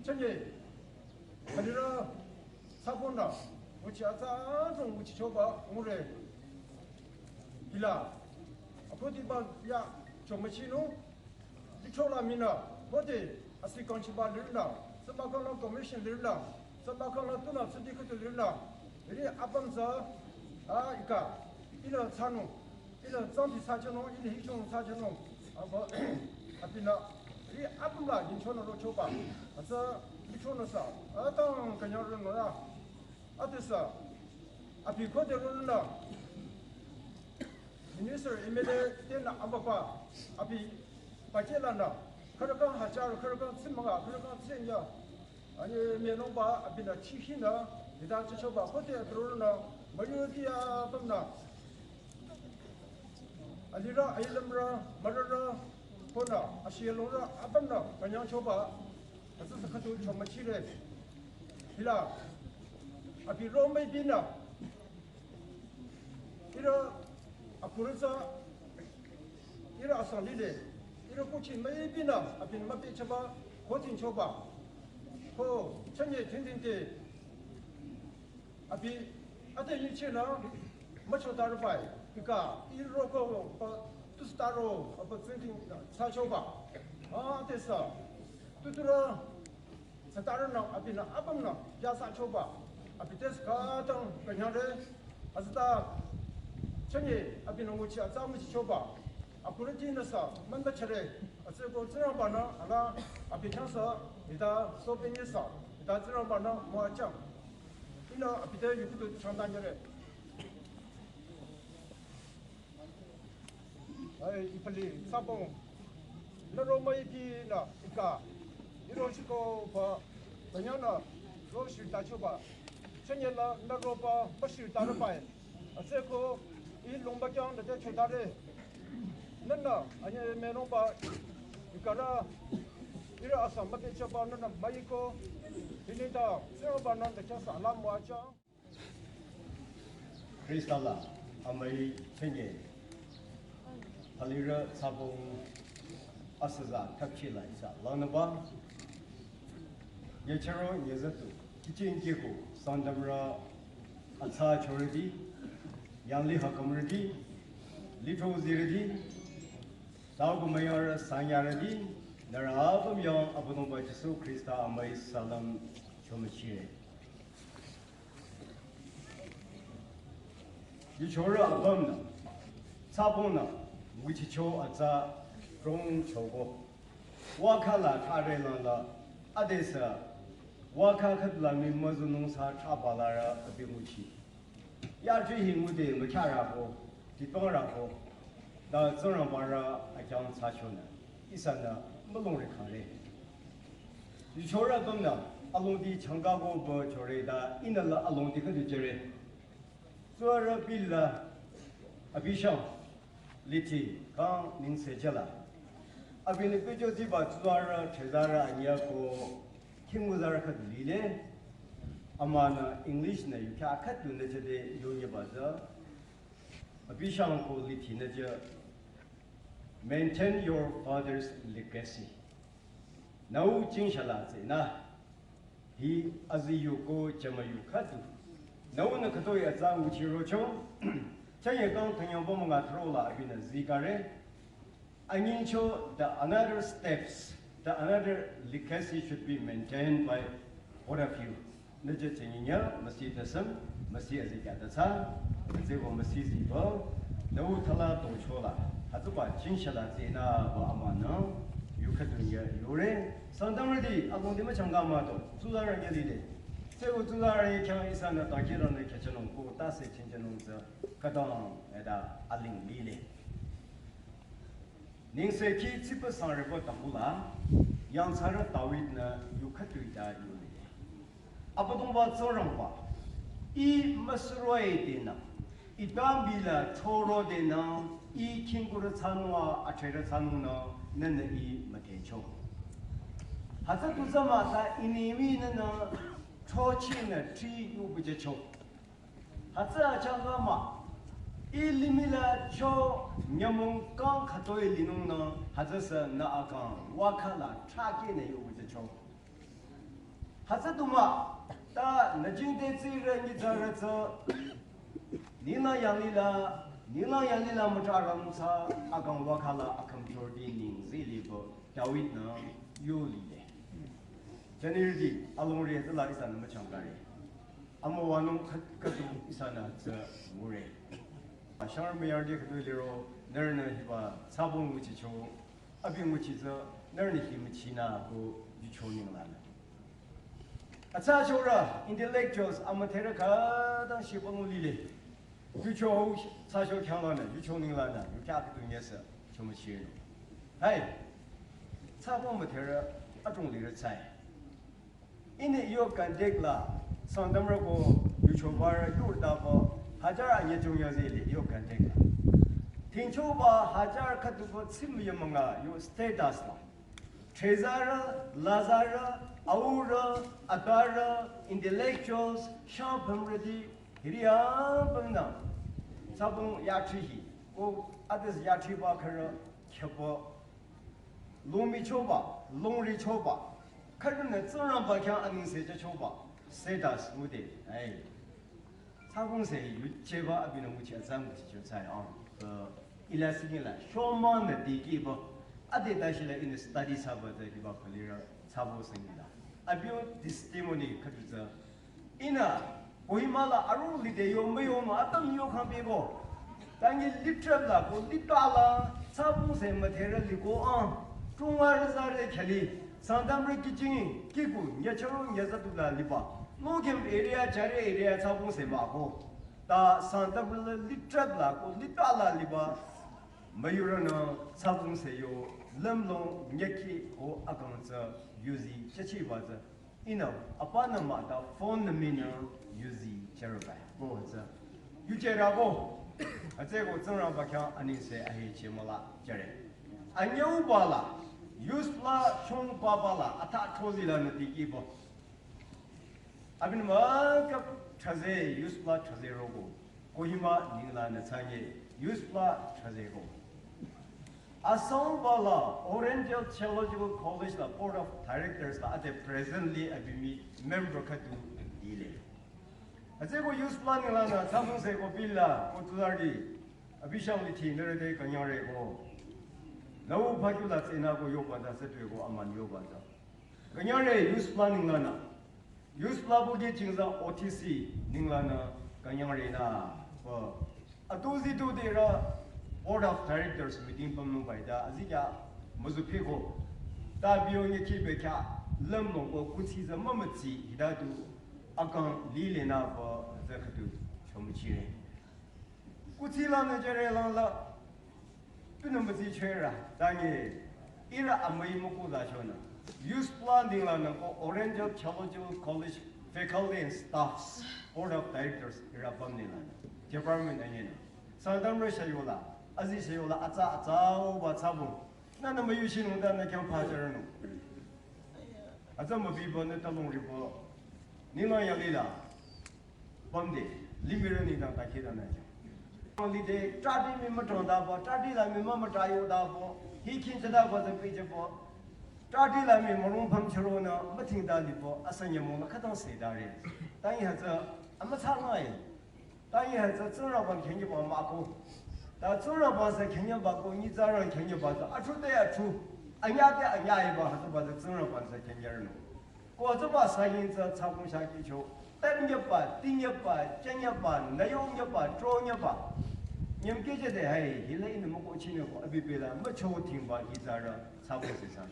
Chanye, halira tsapong na, nguchi atsa zong nguchi choba ngure. Hila, apoti ba ya chomachino, lichola mina, bote, asi kangchiba lirna, sabakala commission lirna, sabakala tuna sudi kutu lirna, ri apam sa, a ika, ila tsano, Ila tsampi sachano, ila hichong sachano. Aba, apina, ri apula, yinchona rochoba. Asa, hichona sa. Atang kanyar no ya. Atisa. Api kote rona. Minister M L A tena ababa. Api, pachela na. Karakan hajar, karakan simaga, karakan senya. Ani menongba abina chihina, ida chichoba kote atrona, majority apamna. Alira, ailamra, marara, kona, ashiyalora, apamna, kanyang choba, asa sakatu chomachire. Hila, abi romai bina, Ira apuritsa, ira asang lile, ira kuchi mai bina, abin mapi chaba, kotin choba. Ko, chanye tindin te, abi, ate yichena, macho tarbai, ika, iro ko, pa, tustaro, apa tsintin, sa choba. Ate sa, tutura, Satarana abina apamna yasa choba. Abites katang kanyare. Azata chanye abina nguchi atsa nguchi choba. Apuriti nasa manda chare. Ase ko tsira bana ala abichansa ida sopenyesa ida tsira bana moachang. Ina abite yukutu chanda nyare. Ai, ipali, sabong. Naro mai pi na, ika. Iro shiko pa, panyana, ro shi ta choba. Chanye la, naro pa, pa shi ta pai. Ase ko, i lomba kyang na te chotare. Nana, anye me lomba, ikara, ira asam ma te choba, nana, mai ko. Ini ta, se ba na te cha sa la mo cha. Krista la amai chenge. Halira sabong asüza kapchi la isa lanaba. Nyechero nyezatu kichin kiko sandamra atsa choredi. Yangli hakamredi. Litro ziredi. Tao kumayara sanyaredi. Nara apam yang Abunongba Jisu Krista amai salam chomachire. Yichora apamna, tsapongna, wichicho atsa, rong chogo. Wakala kare lala, adesa, Waka khüdula mi müzünung sa thrabalarü abi nguchi. Yaji hi ngude mükyarako, titongrako, ta Tsingrangbarü akyang thsachonü, ihsanü mülungre khangre. Yuchorü bamnü, alongdi changkago bü chore ta ihnü la alongdi khüdu jüre. Tsurü pila, abi shang, liti, kang ningse jüla. Abinü pehcho ziba tsurü, chezarü, anyako, khinguzarü khüdu lile. Amanü English nü yukya khüdu nü jüde yonye baza. Abi shang ko liti nü jü, maintain your father's legacy. Nüu jingshala tsünü. Hi azi yu ko jama yu khüdu. Nüunü khütoi atsa nguchirocho. Chanye kang thanyang bamanga throla abinü zikare. Anyingcho, the another steps, the another legacy should be maintained by all of you. Nüje chenyinya, masi tasam, masi azi kya tasa, azi ko masi ziba, nüu thala tochola, hütsüba jingshala tsünü ba amanü, yu khüdu nya yore, Sangtamrüti, alongdi müchangka mato, tsularü nya lile. Tseko tsularü khyang ihsanü takiranü khyachanung ko tase chinchanung tsü, khütang, eda, aling lile. Ningse ki tsipa sangreba tambula, yangthsarü David nü yu khütui ta yule. Abüdongba Tsingrangba, ih müsüroi denü, ih dambila choro denü, ih khingkurü thsanua, athrerü thsanunü, nünü ih mütencho. Hütsü tu zama ta inimi nünü, chochinü, tri yu bujecho. Hütsü achangka mah, ih limih la cho nyümong kang khütoi linung nü, hütsüsü nü akang wakhala thrake nü yu bujecho. Hütsü tu mah, ta nü jingte tsirü nyitsarü tsü, nila yanglila, nila yanglila mütrarang tsü, akang wakhala akam jordi ning zilibo, David nü yu lile. Janirdi, alongri hütsüla ihsanü müchangkare. Amüwanung khüt-, khüdu ihsanü tsü ngure. Ashar müyardi khüdu liro, nührünü hiba, sabong nguchicho, abi nguchi tsü, nührünü hi müchinü ko yucho ninglanü. Atsa chorü, intellectuals, amütherü khütang shibang lile. Yucho, sasho khyanglanü, yucho ninglanü, yukya khüdu nyesü, chomüchinü. Hai, sabong mütherü, atung lirü tsai. Ini yo contact la, Sangtamrü ko yuchobarü yurda ko, hajar anye chung ya zili yo contact la. Tingchoba hajar khüdu ko tsim yamanga yo status la. Trezarü, lazarü, aurü, atarü, intellectuals, shapamrüti, hiri apamna. Sabong yachi hi, ko others yachiba khürü, khyüba, longmichoba, longrichoba, khürünü Tsingrangba khyang aningse jüchoba, status ngude, ai. Sabong se yucheba abinü nguchi atsang nguchicho tsai ang. Ila singila, shoma nü dikiba, ade dashila in study saba de diba palira, sabong singila. Abio testimony khüdu tsü, ihnü, Kohima la aru lide yo müyo mah atam yo khang bebo. Tangi litrap la ko litala, sabong se mütherü liko ang, tunga rüzare khali, Sangtamrü kichingi, kiku, nyacharo nyazatu la liba. Logem area, Jare area, sabong se mah ko. Ta Sangtamrü la litrap la ko litala liba. Müyurünü sabong se yo, lümlong nyaki ko akang tsü, yuzi, chachiba tsü. Ihnü, apanü mah ta phone nü minü yuzi cherübai. Ko hütsü. Yuchera ko. Hütsüko Tsingrangba khyang aningse ahechi müla jüre. Anyüuba la, yuspla shongpaba la, ata chozi la nü dikibo. Abinü mükap chaze, yuspla chaze roko. Kohima ninglanü tsanye, yuspla chazeko. Asangba la Oriental Theological College la Board of Directors la ade presently abi mi member khüdu dile. Hütsüko yuspla ninglanü sabong se ko bila, ko tsulardi, abi shang liti nürüte kanyareko. Lau phakyu la tsena ko yoba da setwe ko aman yoba da. Kanyare yuspla ninglanü. Yuspla bu ge chingza O T C ninglanü kanyare na. Ba. Atuzi tu de ra Board of Directors meeting pamnung bai da. Azi kya müzu phiko. Ta biyo nge ki be kya. Lümlong ko kuthsi tsü mümütsi hita du akang lile nü pü tsü khüdu chomüchire. Kuthsi lanü jüre langla tunü mütsi chüre. Tangi ihrü amüi müku la chonü. Youth planning lanü ko Oriental Theological College Faculty and Staffs Board of Directors ihrü pümnü lanü. Department anyinü. Sangtamrü shüyola, azi shüyola, atsa atsa uba tsabung. Nünü müyuchinung ta nü khyang phacharanung. Atsa mübiba nü talong riba. Ninglang yalila. Pümde, limih rü nengdang ta khüta nü. Lide, tradi mi mütongdaba, tradi la mi mümütayodaba, hi khin chadaba tsü pehjüba. Tradi la mi mürong pümchüronü, mütingda liba, asü nyümong la khütang sedare. Tangi hütsü, amütsa ngai. Tangi hütsü Tsingrangba khenyiba mah ko. Ta Tsingrangba sü khenyiba ko, nyitsarü khenyiba tsü, atru te atru. Anya te anya iba hütsüba tsü Tsingrangba sü khenyirnung. Ko tsüba saying tsü tsabung shakicho. Tanyaba, tinyaba, chanyaba, nayonyaba, tronyaba. Nyümkehjüde hai, hila ihnü mükohchinü ko, abi bela, mücho tingba, nyitsarü, tsabung se sa.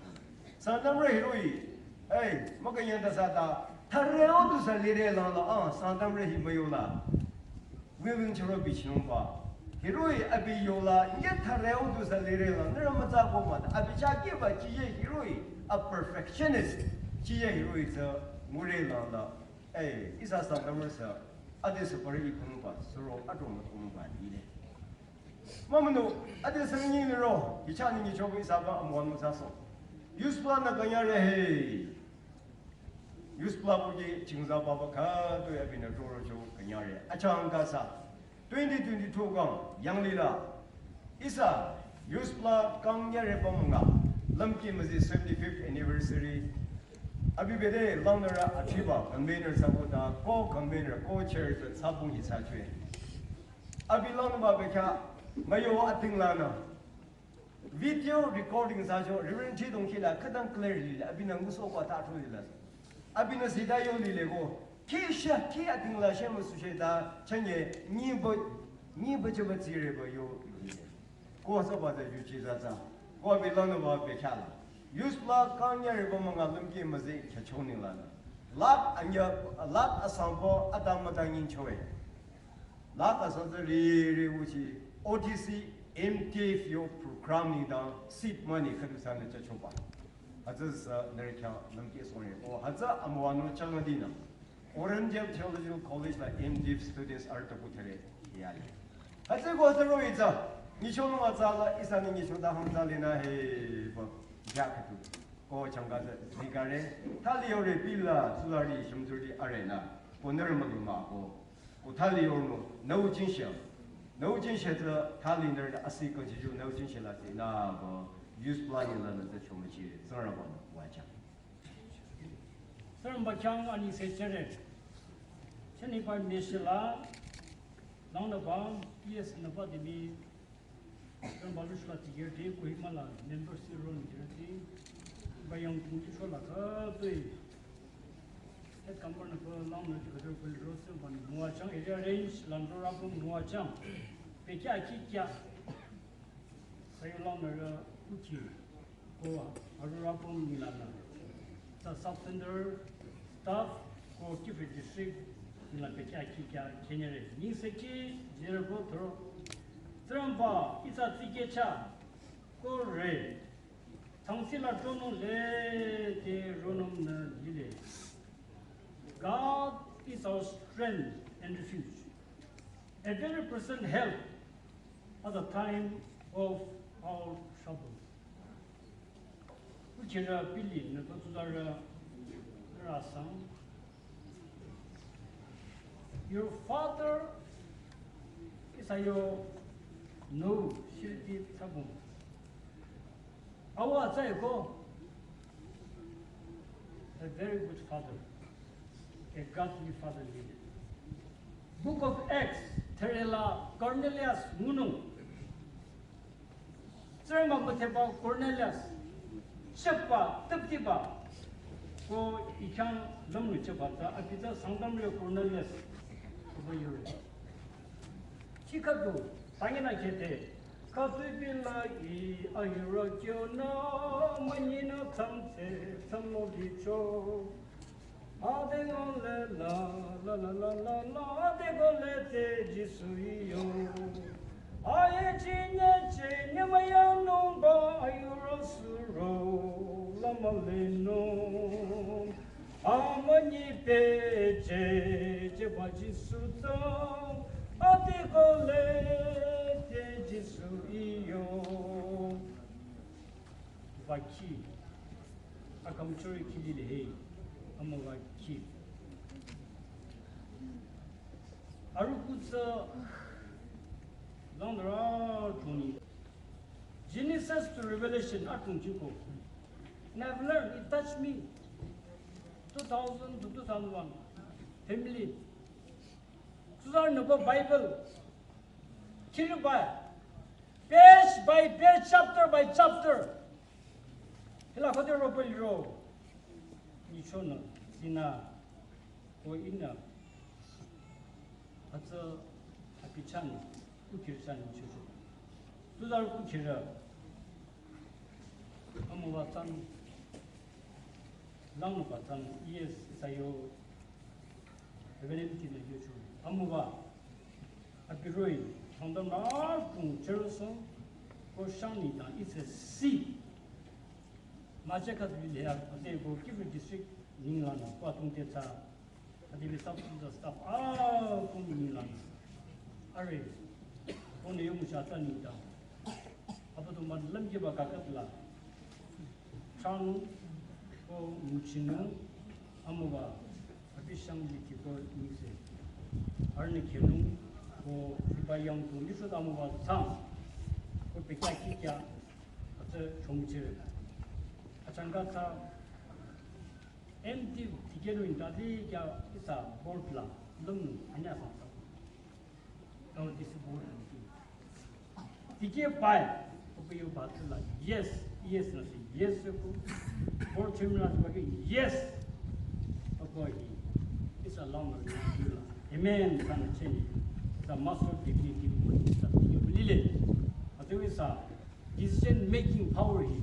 Sangtamrü hiroh-i, hey, mükünyangda sata, thareo du sü lire langla, ah, Sangtamrü hi müyola. Wewing chüro bichinungba. Hiroh-i abi yola, nge thareo du sü lire lang, nührü mütsa ko mah, abi chakeba, chiye hiroh-i, a perfectionist, chiye hiroh-i tsü, ngure langla. Hey, ihsa Sangtamrü sü, ade sü pari ikunungba, suro adrong mütunungba, lile. Mümüno, ade sü nyi niro, hicha nyi chobu ihsa ba amüwan mütsa so. Youth plan nü künyare he. Youth plan bu ki chingza baba khütoi abinü roro cho künyare. Achangka sü, twenty twenty-two kang, yanglila. Ihsa, youth plan kang nyare pamünga. Lümki müzi seventy-fifth anniversary. Abi bede langnürü achiba, convener sü ko ta, co-convener, co-chair sü tsabung hi sü chwe. Abi langnüba bekhyah, müyo ating lanü. Video recording sü cho, Reverend Chidong kila, khütang clear lile, abinü ngusohko ta atro lile. Abinü sida yo lile ko, ki sha, ki ating la she müsu she ta, chanye, nyiba, nyiba chaba tsireba yo lile. Ko saba ta yuchi za za. Ko abi langnüba bekhyah la. Youth plan kang nyare pamünga lümki müzi khyücho ninglanü. Lakh anya, lakh asangbo atam mütang nyingchoe. Lakh asang tsü riri wuchi O T C M T F yo program nengdang seed money khüdu sünü chachoba. Hütsü sü nührü khyang lümki songre. O hütsü amüwanung changdinü. Oriental Theological College la M Div students arüh taku thüre yale. Hütsü ko hütsü roh-i tsü, nyichonung atsa la ihsanü nyichota hangtsa lenü he ba, ja khüdu. Ko changka tsü zikare, thali yore pila, sulari, shimzuri arena. Ko nührü mülung mah ko. Ko thali yornü, nau jingshe. Nau jingshe tsü, thali nührü asi kangchichu, nau jingshe la tsü, nü ba, youth planning lanü tsü chomüchi, Tsingrangba-nü wajang. Tsingrangba khyang anengse jüre. Chani pa mishila, langnüba, P S nüba dimi, Tsingrangba lushla tigirdi, Kohima la member si ron girdi, ba yang kungji shola khütoi. Head camper nüba langnü khütoi kuli ro Tsingrangba-nü müwajang, area range, langnü rapüm müwajang. Bekhyah kikya. Sayo langnürü kuki. Ko arüh rapüm ninglanü. Sa sub center staff ko Kiphire district ningla bekhyah kikya künyare. Nengsekhi jüre ko thro. Tsingrangba ihsa tsikehcha ko re. Thangsila tronung lede ronung nü lile. God is our strength and refuge, a very present help at the time of our trouble. Uchira pili nüba tsuzarü rasang. Your father is a yo no shirdi tabung. Awa tsai ko, a very good father, a godly father leader. Book of Acts, thürela Cornelius ngunung. Tsingrangba müthehba Cornelius, shepba, tüptiba, ko ikhang lümnü chepba ta, abi ta Sangtamrü Cornelius, ko yore. Chikadu, tangina kete, Katuipila i ayura kyonü manyinü thamtse thamno licho. Ade gole la la la la la la, ade gole te Jisu iyo. Aye chinye chinye mayanungba ayura suro lamaleno. Amanyi peche cheba Jisu tsang, ade gole te Jisu iyo. Vaki, akamchori kili lehe, amo vaki. Arukutsa langra tuni. Genesis to Revelation atung chiko. And I've learned, it touched me. Two thousand to two thousand one. Family. Suzar nüko Bible. Kiri bai. Page by page, chapter by chapter. Hila kote ro pali ro. Nichona, sina, ko ina. Atsa, apichan, kukirchan, nichocho. Suzar kukira. Amuwa tsang, langnuba tsang, yes, sayo, Reverend Tina yocho. Amuwa, apiroi, thangdam na kung Jerusalem, ko shani dang, it's a sea. Mache kat bile ya, ate ko Kiphire district, ningla na, ko atung te tsa, ate bi sap, sap, sap, ah, kung ningla na. Are, ko ne yung cha ta ni dang. Abüdongba lümkhiba kakatla. Chanu, ko nguchinu, amuwa, abi shang liki ko nise. Arni khenu, ko iba yang ko nisu amuwa tsang. Ko pekya kikya, atsa chongchire. Achangka tsa, empty tikenu intadi kya isa board la, lung, anya sang sang. Tao disi board la. Dikeh pai, ope yo batla, yes, yes na si, yes ko. Board chairman la si, yes. Ope hi. It's a long run. Amen. Sana cheni. It's a master dignity. It's a lile. Ate we sa decision making power hi.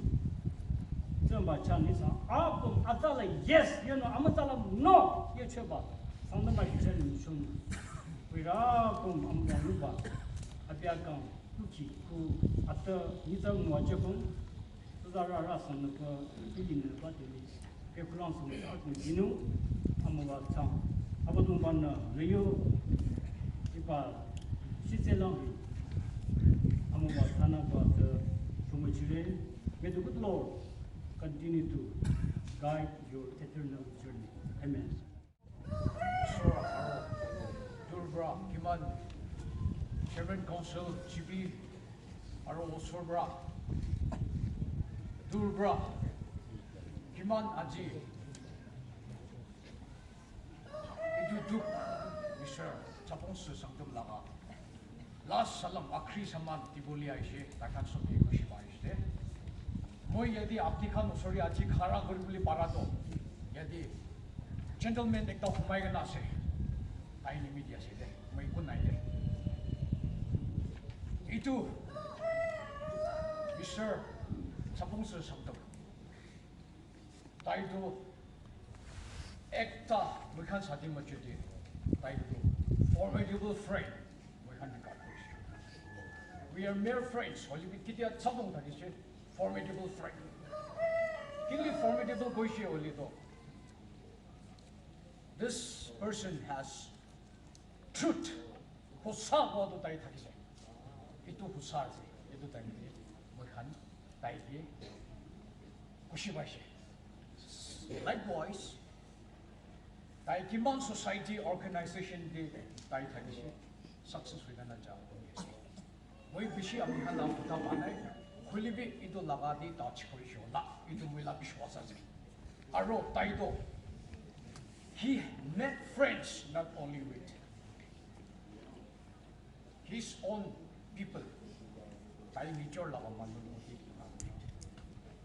Tsamba chan ni sa. Apo atala yes, you know, amatala no. Ye cheba. Sangdamba decision ni chon. Wira pum amga luba. Apia kang. Kuki, ku, ata, nita mua jepung, tuzara rasa napa, pili napa teli, ke kulang sung sa ku dinu, amuwa tsang. Abüdongba na, leyo, ipa, shitse lang, amuwa tsana ba, the, chumachire, may the good Lord continue to guide your eternal journey. Amen. Sura aro Durbar Kiman Chairman Council G B aro Sura Durbar Kiman aji itu duk Mister Chapong Sangtum laga. Last salam, akhri saman dibole aise, taikhan sob ke khushi paise. Moi yate apni khan usor te aji khara kuribole para toh, yate gentleman ekta humai kena ase. Tai nimiti ase de, moi ekun nai de. Itu, Mister Chapong Sangtum. Tai toh ekta moi khan sati machuti. Tai toh formidable friend. Moi khan ka koise. We are mere friends. Hoilebi ketia chabong thakise formidable friend. Kili formidable koise hoile toh. This person has truth. Hosa kowa toh tai thakise. Itu hosa ase. Itu tai moi khan tai ke khushi paise. Likewise, tai kiman society organization te tai thakise success hoi kena ja. Moi bishi apni khan la kotha banai. Hoilebi itu laga te touch korise la. Itu moi la bishwas ase. Aro tai toh, he made friends not only with his own people, tai nijor laga manu logote.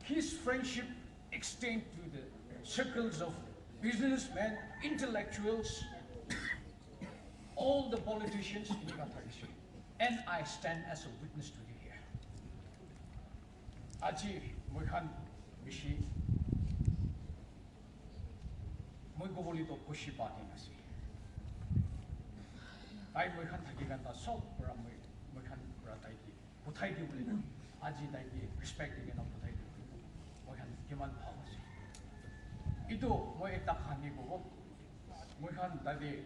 His friendship extend to the circles of businessmen, intellectuals, all the politicians in Qatar. And I stand as a witness today here. Aji müikhan bishi müikoboli to khushi pati nasi. Tai müikhan thaki kanta sob pura müi müikhan pura tai ki kuthai ki bole. Aji tai ki respect ki kena kuthai ki bole. Müikhan kiman bhal ase. Itu müi ekta kahani kobo. Müikhan tate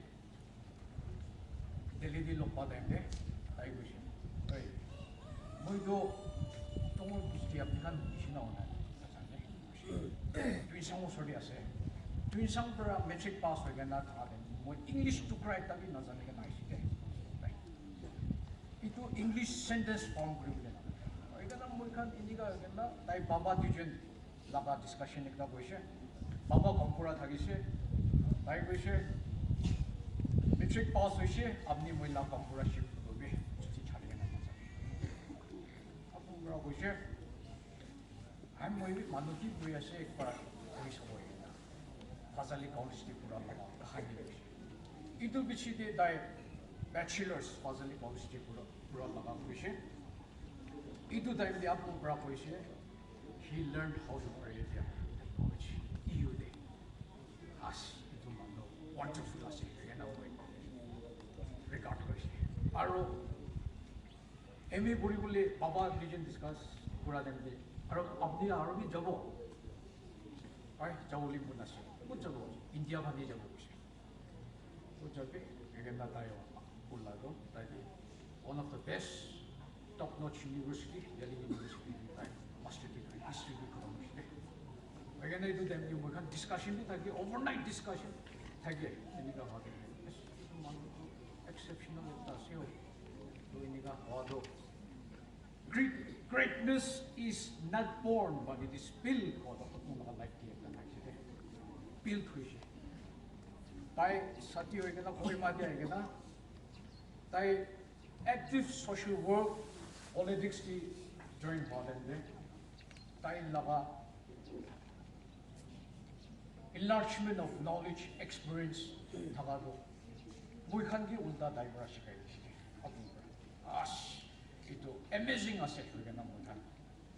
Delhi te log pa time te, tai koise, "Oi, moi to Tongol Busti apni khan nishina hona." Tuensang osor te ase. Tuensang pora matric pass hoi kena thaka time moi English tukra ekta bi najani kena aise de. Itu English sentence form kuri bole na. Ekena moi khan enika hoi kena tai baba duijon laga discussion ekta koise. Baba Gaonbura thakise. Tai koise, "Matric pass hoise, apni moi la Gaonbura shift kuribi, chuti chari kena najabi." Apni pora koise, "Hai, moi bi manu ki koi ase, ekbar koi sabo." Fazali College te pora laga kahani koise. Itu piche te tai bachelors Fazali College te pora, pora laga koise. Itu time te apni pora koise, he learned how to pray there at college, E U te. As itu manu wonderful ase, ena moi regard korise. Aru M A pori bole baba vision discuss kura time te, aru apni aru bi jabo? Ai, jabo bole mon ase. Kot jabo? India bhani jabo koise. Kot jabe? Ekena tai wa, pula to, tai one of the best top notch university, Delhi University, tai master degree, history bi khatam hoise. Ekena itu time te moi khan discussion bi thake, overnight discussion thake. Enika howa to, "Yes, itu manu to exceptional ekta ase ho." To enika howa to, "Great, greatness is not born, but it is built," kowa to apni khan life te ekta thakise de. Built hoise. Tai sati hoi kena, Kohima te ahi kena, tai active social work, politics te join howa time te, tai laga enlargement of knowledge, experience thaka to moi khan ki ulta tai pora shikai dise. Apni pora, "As, itu amazing ase," koi kena moi khan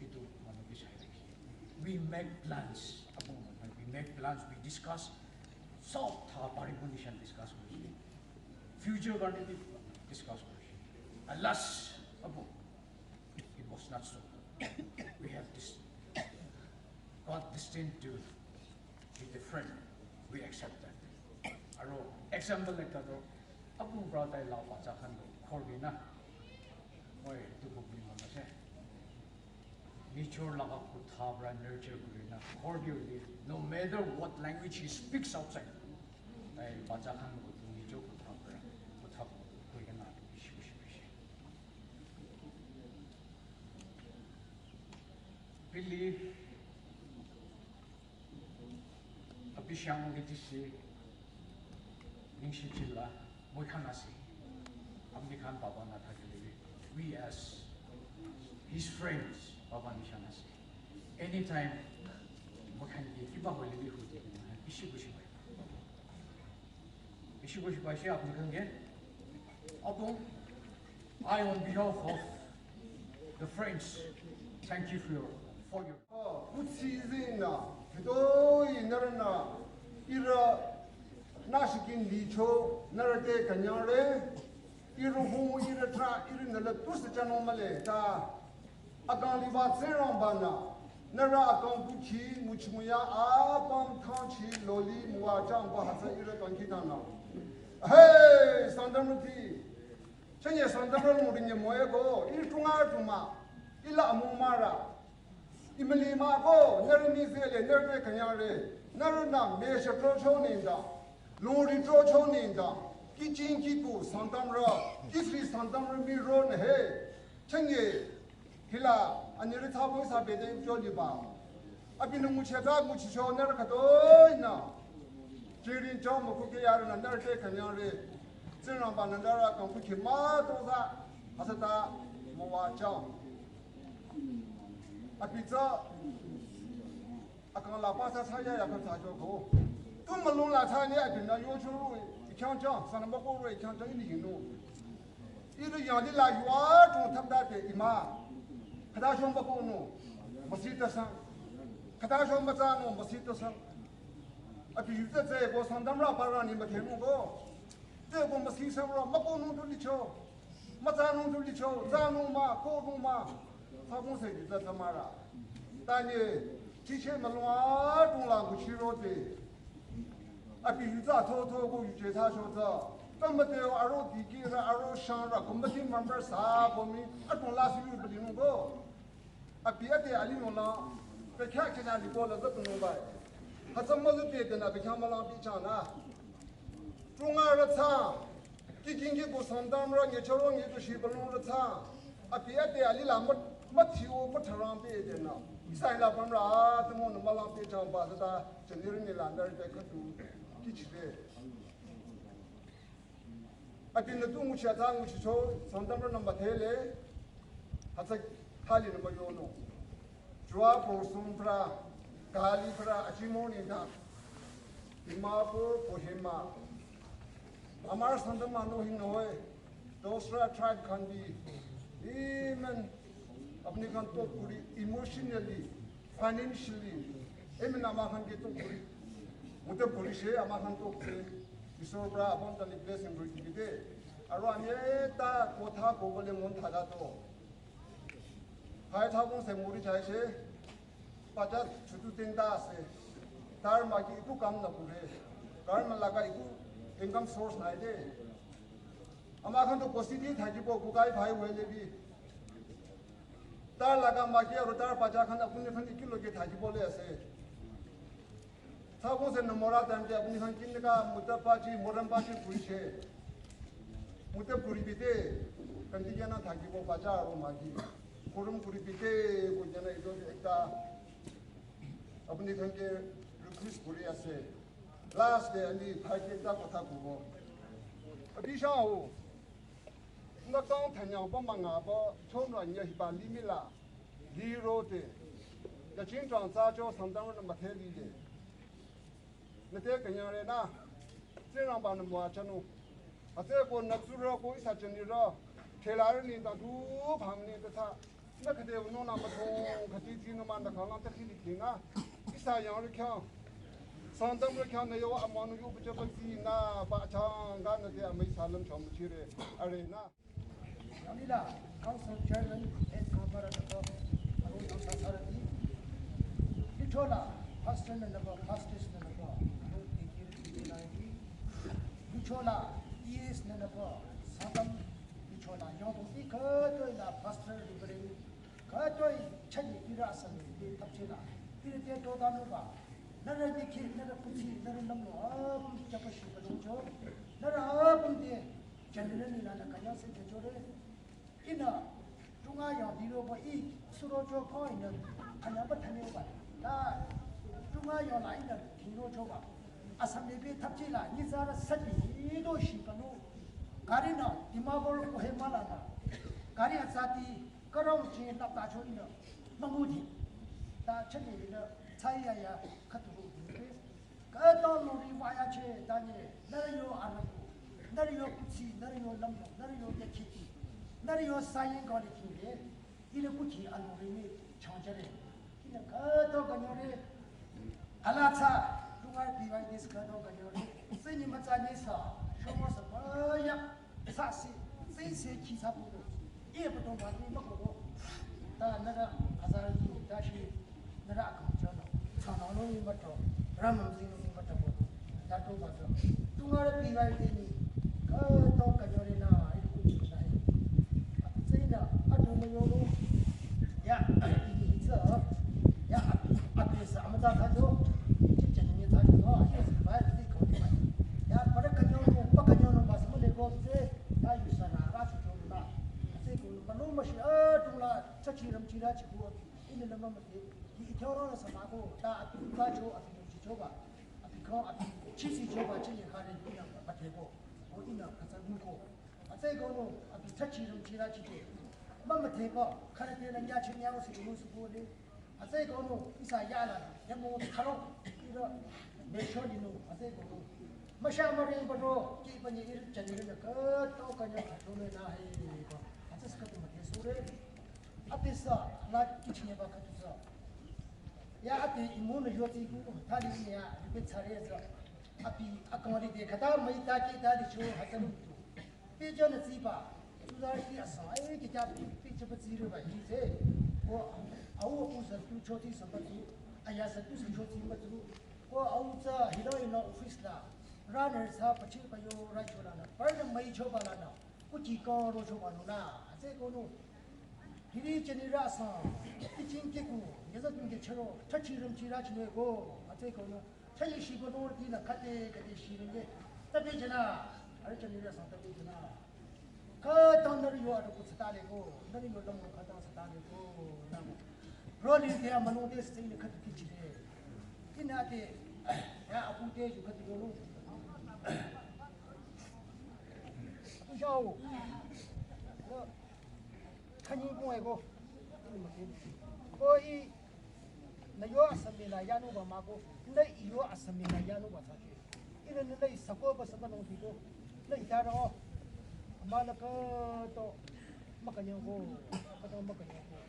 itu manu ki sai rakhi. We make plans. Apni moi khan, we make plans, we discuss. Sob tha paribo nishan discuss korise. Future karone bi discuss korise. Alas, apni, it was not so. We have this God destined to be different. We accept that. Aru example ekta to, apni pora tai la bacha khan to khor bi na. Moi itu kobole mon ase. Nijor laga kotha pora nurture kuri na khor bi hoi, no matter what language he speaks outside, tai bacha khan to nijor kotha pora, kotha koi kena bishi bishi bishi. Pili, abi shang ngi dise, ningshi chila, moi khan ase. Apni khan baba na thakile bi, we as his friends, baba nishan ase. Anytime, moi khan ki kiba hoile bi hudi, bishi khushi pai. Bishi khushi paise apni khan ke. Apung, I, on behalf of the friends, thank you for your, for your. Kutsizina, fitoi narana, ira nashikin licho, narate kanyare, ira humu, ira tra, ira nala tusa chano male, ta. Akang liba Tsingrangba na, nührü akang kuchi, nguchi nguya, apüm thangchi, loli, müwajüngba hütsü ihrü kangkhidangnang. Hey, Sangtamrüti. Chünye Sangtamrü mürinye müeko, ih tunga tuma, ih la amung mara. Ih müli mako, nührü mizele, nührü te künyangre, nührü nang mesha trocho nengdang, lungri trocho nengdang, kichin kiku Sangtamrü, kisri Sangtamrü miro ne he. Chünye, hila, anirü thabo sa bede joliba. Abinü ngucheta nguchicho nührü khütoi nü. Chirin cho mükuke yarü nü nührü te künyangre. Tsingrangba nü nührü kang kuki mütoza. Hütsüta müwajüng. Abi tsü akang la pa sa sa ya ya kang sa cho ko. Tu mülung la sa ni abinü yocho ru, ih khyang chang, sanamba ko ru, ih khyang chang, ih ni yinu. Ihrü yanglih la yua chung thapta te ima. Khüta shomba ko nu. Müsi tasang. Khüta sho mütsanung müsi tasang. Abi yutsa tsü ko Sangtamrü parü ni müdhenung ko. Tsü ko müsi sangrü mükohnung tu licho. Mütsanung tu licho. Tsanung mah, kohnung mah. Sabong se yutsa tsamarü. Tanye, chiche mülung adrong la nguchiro te. Abi yutsa tho tho ko yuje ta sho tsü. Tsamüte aro dikehrü aro shangrü committee member sa ko mi adrong la si yu bilinung ko. Abi ade ali nung la, pe kya kya na li ko la zat nung bai. Hütsü müzüte de na pe kya mülang pi chang na. Tunga rü tsang, ki king ki ko Sangtamrü nge choro nge to shi balong rü tsang. Abi ade ali la mü, müthi o mütharang pe de na. Ihsa la pamrü, a, tamo na mülang pe chang ba, zata, jani rü ni la, na rü de khüdu, ki chi de. Abi nü tu nguchi atsa nguchicho, Sangtamrü nü müdhele, hütsü thali nü müyonung. Jua Porsum pra, Gali pra, Achimoni na, Dimapur, Kohima. Amar Sangtam manu hin noi, dusra tribe khan bhi, iman apni khan top kuri, emotionally, financially, iman ama khan ke top kuri. Mute kuri she, ama khan top kuri. Isor pra abundantly blessing kuri kibite. Aro anye ta kotha kobole mon thaga to. Phai thabong se muri chai she, pacha chutu tenta ase. Tar magi iku kam na kure. Tar malaga iku income source nai de. Ama khan to kosi di thakibo kukai phai wele bi. Tar laga magi aro tar pacha khan apuni khan iki loge thakibo le ase. Thabong se nü mora tante apuni khan kinni ka mute pachi, moram pachi kuri she. Mute kuri bite, kandi jana thakibo pacha aro magi. Kurum kuri bite, ko jana ido ekta apuni khan ke request kuri ase. Last day ani phai ke ekta kotha kubo. Abi sha ho. Nga kang thanyang ba manga ba chonra nya hiba limih la. Liro te. Yaching chang tsa cho Sangtamrü nü müdhe lile. Nü te kanyang re na. Tsingrangba nü müwa chanung. Atse ko nü tsurü ko ihsa chanirü. Thela rü ni ta du pham ni ta tsa. Nü khüde wü nung nü müthong khüti ti nü man da khang lang ta khi li khi na. Ihsa yang rü khyang. Sangtamrü khyang nü yo amanu yo bu cha ba zi na ba chang ga nü te amai sa lam chang bu chi re. Are na. Yamila, Council Chairman, Head Kampara Napa, Arun Napa Sarati, Bichola, Pastor Napa, Pastors Napa, Arun Tikir Tikir Naibi, Bichola, E S Napa, Sangtam, Bichola, Yongdong, Ika, Toila, Pastor Reverend, Ka toi chanye ira asam ni thapchela. Ira te to da no ba. Nara dikhi, nara kuchi, nara namlo, apum chapa shi ba dong cho. Nara apum te, general ni nana kanya se te cho re. Ina, tunga ya diro ba i, suro cho ko ina, kanya ba thane ba. Ta, tunga ya la ina, diro cho ba. Asam ni be thapchela, ni zara sati, ni do shi ba no. Gari na, Dimapur Kohima la na. Gari asati, Karong chi nap ta cho ina, mangudi. Ta chani ina, chaya ya, katuru. Ka ta lori waya che, ta ni, nari yo anaku, nari yo kuchi, nari yo lambo, nari yo yakiti, nari yo sayin gari ki le, ina kuchi alori ni, changchare. Ina ka to kanyore, Ala tsa, tunga B Y D S ka dong ka yore. Sini matsa ni sa, shomo sa ba ya, sa si, si si ki sa bu. Iye bu dong ba ni ma ko. Ta nara azar ni, ta shi, nara ka cha no. Sa no no ni ma to, ram no ni ma to ko. Ta to ba to. Tunga B Y D ni, ka to ka yore na, ai ku ni na. Tsina, atu mayo lo. Ya, ini hitsa. Ya, atu sa amata thajo. Chip chani ni thajo. No, ini sa bai ti ko ni bai. Ya, para kanyo no, pa kanyo no, bas mo le ko se. Ya, yu sa na, ra su jo na. Se ko no, pa no ma shi, atu la, cha chi ram chi ra chi ko. Ini la ma ma te. Yi thoro na sa ma ko, ta atu ka jo, atu chi jo ba. Atu ko, atu chi si jo ba, chi ni ka ni, ina pa te ko. Ko ina ka sa ko. Atsai kono, abi tsachi rung chira chite. Mama teko, karate na nyachi nyawo si rung su kone. Atsai kono, isa yala, yamo karo, ira, mesho dino, atsai kono. Masha maring bado, ki panye ir chani na ka, to kanya ka to na hai, ba. Atsai ska to mate sure. Atisa, la kichine ba ka tusa. Ya ate imu nü yoti ku thali ne ya ripe tsare za. Api akali de khata mai ta ke ta de cho hata lu tu. Pe jo na tsiba. Tu da ki asa ai ke ta pe cho pa tsire ba hi se. Ko au ku sa tu choti sa pa tu. Aya sa tu sa choti pa tu. Ko au za hiro ina office la. Runner sa pa chi pa yo ra cho la na. Par na mai cho ba la na. Ku ki ko ro cho ba no na. Ase ko no. Hiri chani rasa, teaching kiku, yaza tunge chero, tachi ramchi rachne go, ate ko no, chayi shi go no, tina kate kate shi ne, tabe jana, are chani rasa tabe jana. Ka tang nari yo adu kutsatale go, nari yo damo ka tang satale go, namo. Roli de amano de sting ne katu kichire. Tina te, ya apu te ju katu yo no. Apu jao. Khanyi kung eko. Ko i, na yo asami na yanu ba ma ko, na i yo asami na yanu ba sa ke. Ina na na i sako ba sa ba nong ti ko. Na i ta ro. Ma na ka to, ma ka nyang ko, ka to ma ka nyang ko.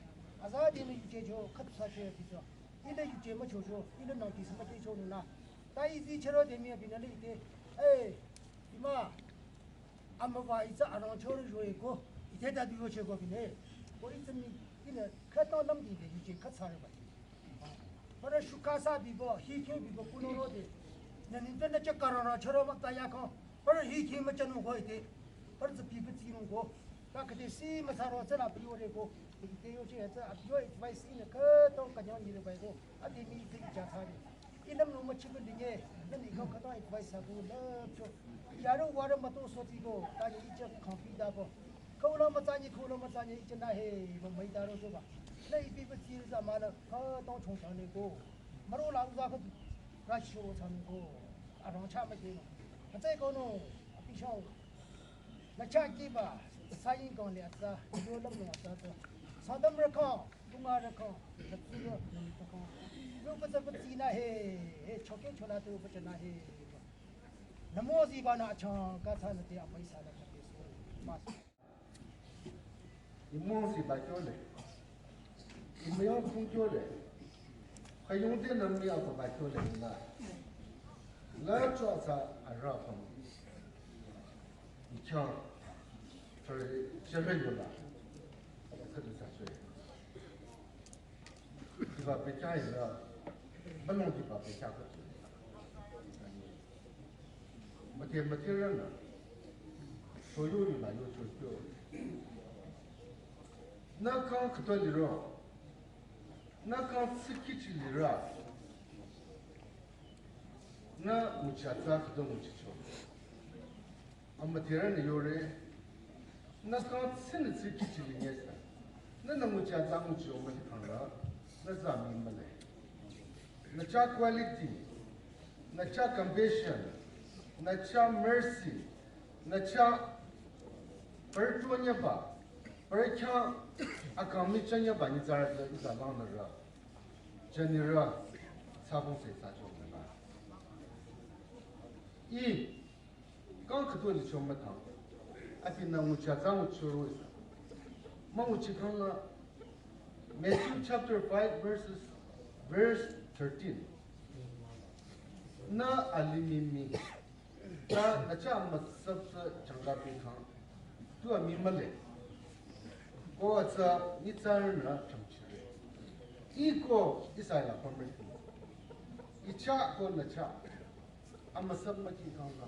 Aza di na yu che cho, ka tu sa che ti cho. Ina yu che ma cho cho, ina nong ti sa ma che cho na. Ta i zi che ro de mi a bi na le i te. Eh, ima. Amüwa itsa arang chor yoe ko, ite da du yoche ko bine. Ko itsa mi, ine, khatang lam di de yuche khatsare ba. Para shuka sa bibo, hi khe bibo kuno ro de. Na ni de na cha karara choro ma ta ya ko. Para hi khe ma chanu ko ite. Para tsa bibo tsi nu ko. Ta kade si ma sa ro tsa la biyo re ko. Ite yoche tsa a biyo advice ine khatang kanyang ni re ba ko. Ate mi ite cha tsare. Inam no machi ko linge, nani ko khatang advice abu lap cho. Yaro wara mato soti ko, tani icha khampi da ko. Khula ma tani, khula ma tani icha na he, ma mai da ro cho ba. Na ipi ba tsir za ma na, khatang chong chang ne ko. Maro la uza ko, ra shi ro chang ne ko. Arang cha ma ke no. Hatsai ko no, api shao. Na cha ki ba, sa yin kong le atsa, yo lam no atsa to. Sa dam ra kong. Tunga rakha, rakha, rakha. Ru pa sa pa tsina he, he, choke chola tu pa chana he. Namo zi ba na chang, ka tsa na te amai sa na ka te so. Mas. Imo zi ba kyo le. Imo yo kung kyo le. Khayong te nam ni a ba kyo le na. La cho sa a ra pa. Ichang, sorry, shemen yola. Kadu sa swe. Diba pecha ila, balong diba pecha ko. Mate mate rana. Soyo yola yo cho kyo. Na kang kto liro. Na kang tsiki chi lira. Na mucha tsa kdo muchi cho. Ama tera ni yore. Na kang tsini tsi kichi li nyesa. Na na mucha tsa muchi o mali kanga. Na za mi male. Na cha quality. Na cha compassion. Na cha mercy. Na cha pertuanya ba. Percha akami chanya ba ni zara za iza lang na ra. Janira sabong se sa chong na. I, kang katu ni chong matang. Ati na ngucha za nguchuru sa. Ma nguchi kang na Matthew chapter five verses, verse thirteen. Na alimimi. Ta na cha ma sab sa changa pe khang. Tu a mi ma le. Ko a tsa ni tsa na chang chi. I ko Israel a pamre. I cha ko na cha. A ma sab ma ki khang na.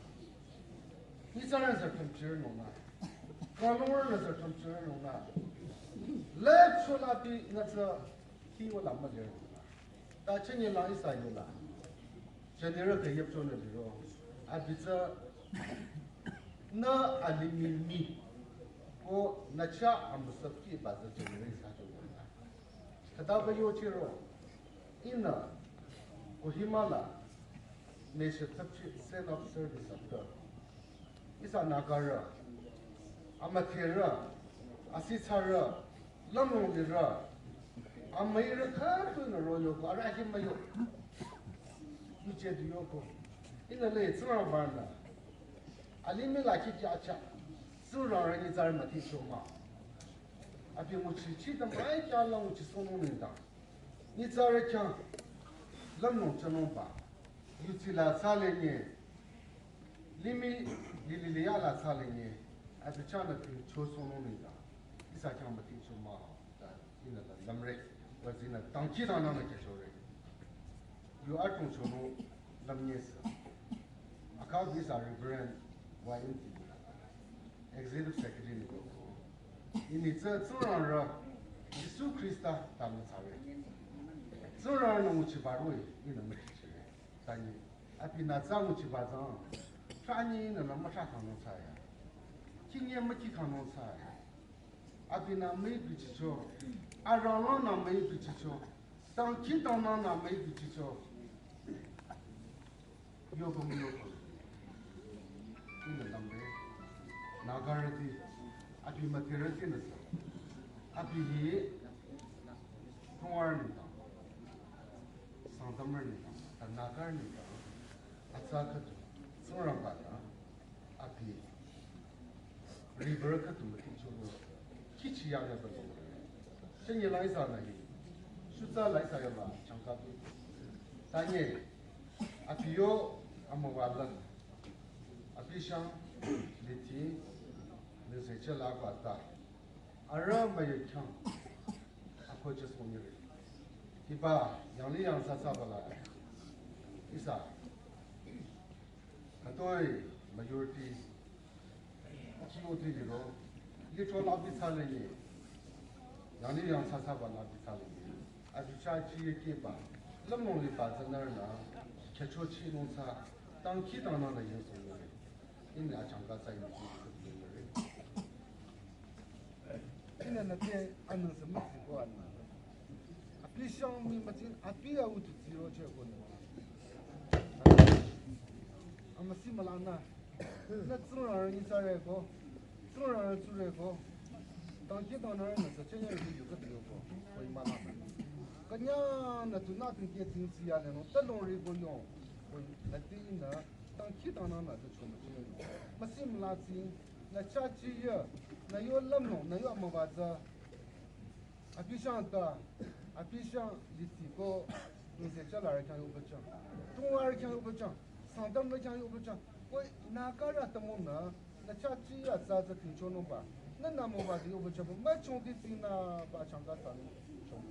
Ni tsa na sa chang chi no na. Ko no na sa chang chi no na. Le cho la pi na tsa ki wa la ma le. Ta chenye la isa yola. Chenye re ke yep chone liro. Abitsa na alimimi. Ko na cha amusap ki ba za chenye re isa chone la. Kata ba yo chiro. Ina. Kohima la. Nation subject send of service of God. Isa Nagarü, Amathirü, Asitsarü, Lamlonglirü, amüirü khütoi nü royo ko, arahim müyo. Iche du yoko. Ina le Tsingrangba nü. Alimih la ki kya cha. Tsingrang rü ni tsarü müthi choma. Abi nguchi chi ta mai kya la nguchi sono ni ta. Ni tsarü kya. lümnung chonungba, yutsi la thsalenye, limih lili liya la thsalenye, abi chahnü thingcho sonung nengdang, ihsa khyang müthingcho mah, ta ihnü la lümre, wa zinü dangkhidangnangnü khyüchore. Yu adrong chonung lümnyesü. Akha ihsa Reverend Y N T, Executive Secretary nü ko. Ini tsü Tsingrangba Jisu Khrista ta müthsare. Tsingrangba nguchi baroi ihnü müthingchire. Tanyi, abinü tsü nguchiba tsang, tranyi nü nü müthra kangnung thsaya. Khinye mükhi kangnung thsaya. Abinü müipichicho, aranglangnü müipichicho, dangkhidangnangnü müipichicho. Yoba müyoba. Ihnü lümre. Nagarüti, abi mütirütinü sü. Abi hi, Tsingrang nengdang, Sangtamrü nengdang, ta Nagarü nengdang, atsa khüdu, Tsingrangba-nü, abi, river khüdu müthingchoro, khichi yangya ba lo. Shenye la ihsanü hi, shutsa la ihsa yola, changka bi. Tanyi, abi yo, amüwa la, abi shang, liti, nüse chela kwa ta. Arüh müyü khyang, ako just wonyere. Hiba, yanglih yangthsa thsaba la, ihsa, khütoi majority, T O T liro, litro labi thsalenye. Yanglih yangthsa thsaba labi thsalenye. Abi chah chiye keba, lümnung liba tsünarnü, khyücho chinung thsa, dangkhidangnangnü yangsohnung. Ihnü achangka thsa ihnü yangsohnung. Ihnü nüte anüngsü mütsiko anü. Abi shang mii mütsin, abi ya utu tsiro che ko nü. Amüsi mülanü. Nü Tsingrangba nyitsarü ko. Tsingrangba tsurü ko. Dangkhidangnangnü sü chenye ri yu khüdu yo ko. Koi müla. Künyangnü tunü tingke tingsi ya le nung, ta longri ko yong. Koi nüte ihnü, dangkhidangnangnü sü chomüchire. Müsi mülatsi, nü chah chiye, nü yo lümnung, nü yo amüwa tsü. Abi shang ta, abi shang liti ko, nüse chela rü khyang yoba chang. Tsingrangba rü khyang yoba chang. Sangtamrü khyang yoba chang. Koi Nagarü atümungnü, nü chah chiye tsü tsü thingchonungba. Nü nü amüwa tsü yoba chang, müchongdi tsingnü ba changka thsanung chong.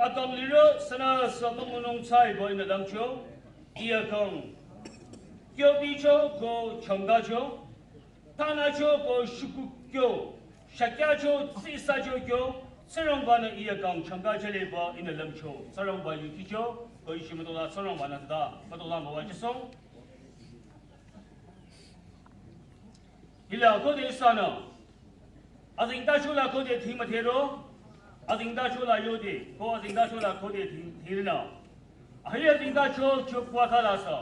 Akang lirü sünüsü müngunung tsaiba ihnü lümcho, I akang kyobicho ko changdacho, tanacho ko shukukyo, shakyacho, tsisacho kyo, Tsingrangbanü I akang changdachaleba ihnü lümcho, Tsingrangba yukicho, ko ishi mütola Tsingrangbanü tada, mütola müwajüsong. Hila khode ihsanü azengtacho la khode thing müdhero, azengtacho la yode, ko azengtacho la khode thing, thingrünü. Ahi azengtacho chopwa khala sü,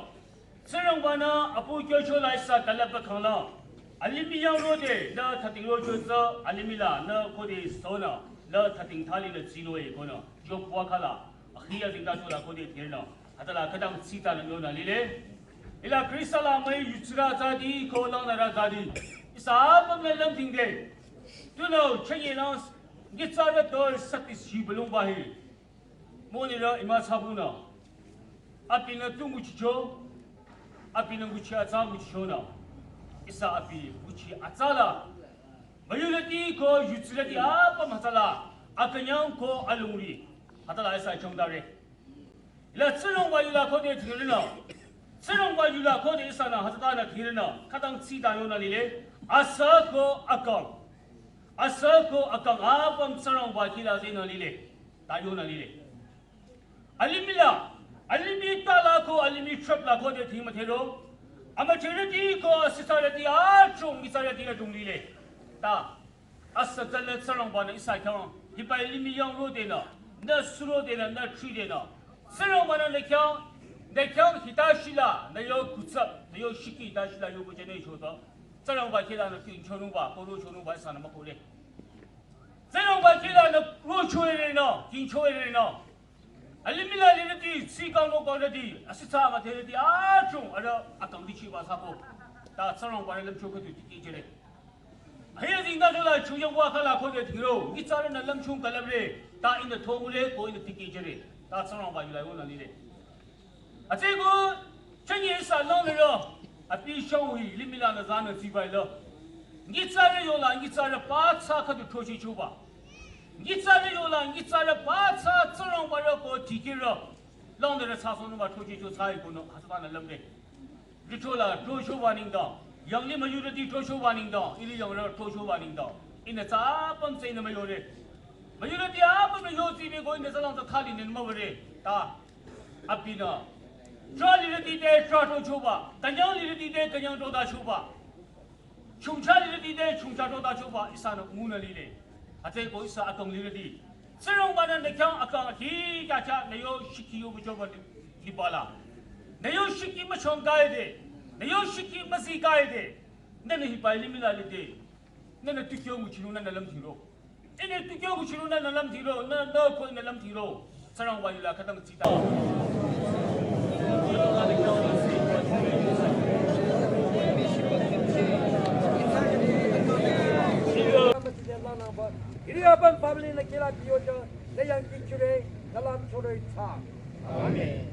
Tsingrangbanü apu kyocho la ihsa külüpba khangla, alimih yang rode, nü thating rocho tsü, alimih la, nü khode sonü, nü thating thali nü tsino e konü, chopwa khala, ahi azengtacho la khode thingrünü. Hütsüla khütang tsitanü yonü lile. Hila Khrista la müi yutsirü tsadi ko langnürü tsadi, ihsa apümnü lümdhingde, tunüo chünye lang nyitsarü tüsü tsati shibülungba hi, monirü ima thsabunü, abinü tu nguchicho, abinü nguchi atsa nguchichonü, ihsa abi nguchi atsa la, müyurüti ko yutsirüti apüm hütsüla, akünyang ko alungri, hütsüla ihsa chongdare. Hila Tsingrangba yula khode thingrünü. Tsingrangba yula khode ihsanü hütsütanü thingrünü. Khütang tsita yonü lile. Asa ko akang. Asa ko akang apüm Tsingrangba kihla zenü lile. Ta yonü lile. Alimih la, alimih tala ko alimih trap la khode thing müdhero, amüdherüti ko asisarüti achung nyitsarüti adrong lile. Ta asa tsale Tsingrangbanü ihsa khyang, hiba limih yang rodenü, nü surodenü, nü thridenü, Tsingrangbanü nü khyang, nü khyang hita shila, nü yo kutsap, nü yo shiki hita shila yo bujene choto, Tsingrangba kihlanü tingchonungba, koro chonungba ihsanü mükohle. Tsingrangba kihlanü rochoerenü, tingchoerenü. Alimih la lirüti, tsikang lo kang rüti, asitsa müdherüti achung, arüh akang dichiba sako. Ta Tsingrangbanü lümcho khüdu tikehjüre. Ahi azengtacho la chunye wa khala khode thingro, nyitsarünü lümchung külüpre, ta ihnü thongure, ko ihnü tikehjüre, ta Tsingrangba yula yonü lile. Atsü ko, chünye ihsa langnürü, abi shangwi limih lanü zanü tsibai la. Nyitsarü yola, nyitsarü pathsa khüdu throchichoba. Nyitsarü yola, nyitsarü pathsa Tsingrangba rü ko tikirü. Langnürü thsasonungba throchicho thsai konü, hütsübanü lümre. Lithro la throchoba nengdang, yanglih müyurüti throchoba nengdang, ihlü yangrü throchoba nengdang, ihnü tsü apüm tsü ihnü müyore. Müyurüti apümnü yo tsibe ko ihnü tsü lang tsü thali nü müwüre. Ta abinü, trah lirüti te trah throchoba, künyang lirüti te künyang throtachoba, chungcha lirüti te chungcha throtachoba ihsanü ngunü lile. Hütsü ko ihsa akang lirüti, Tsingrangbanü nü khyang akang akhi kya kya nü yo shiki yo buchoba li-, liba la. Nü yo shiki müchong kaide, nü yo shiki müzi kaide, nünü hiba limih la lide, nünü tikyo nguchinung nünü lümthingro. Ihnü tikyo nguchinung nünü lümthingro, nü, nü ko ihnü lümthingro. Tsingrangba yula khütang tsita. Hiri apüm family nü kihla biyocho, nü yang kichure, nü lümchore tsa. Amen.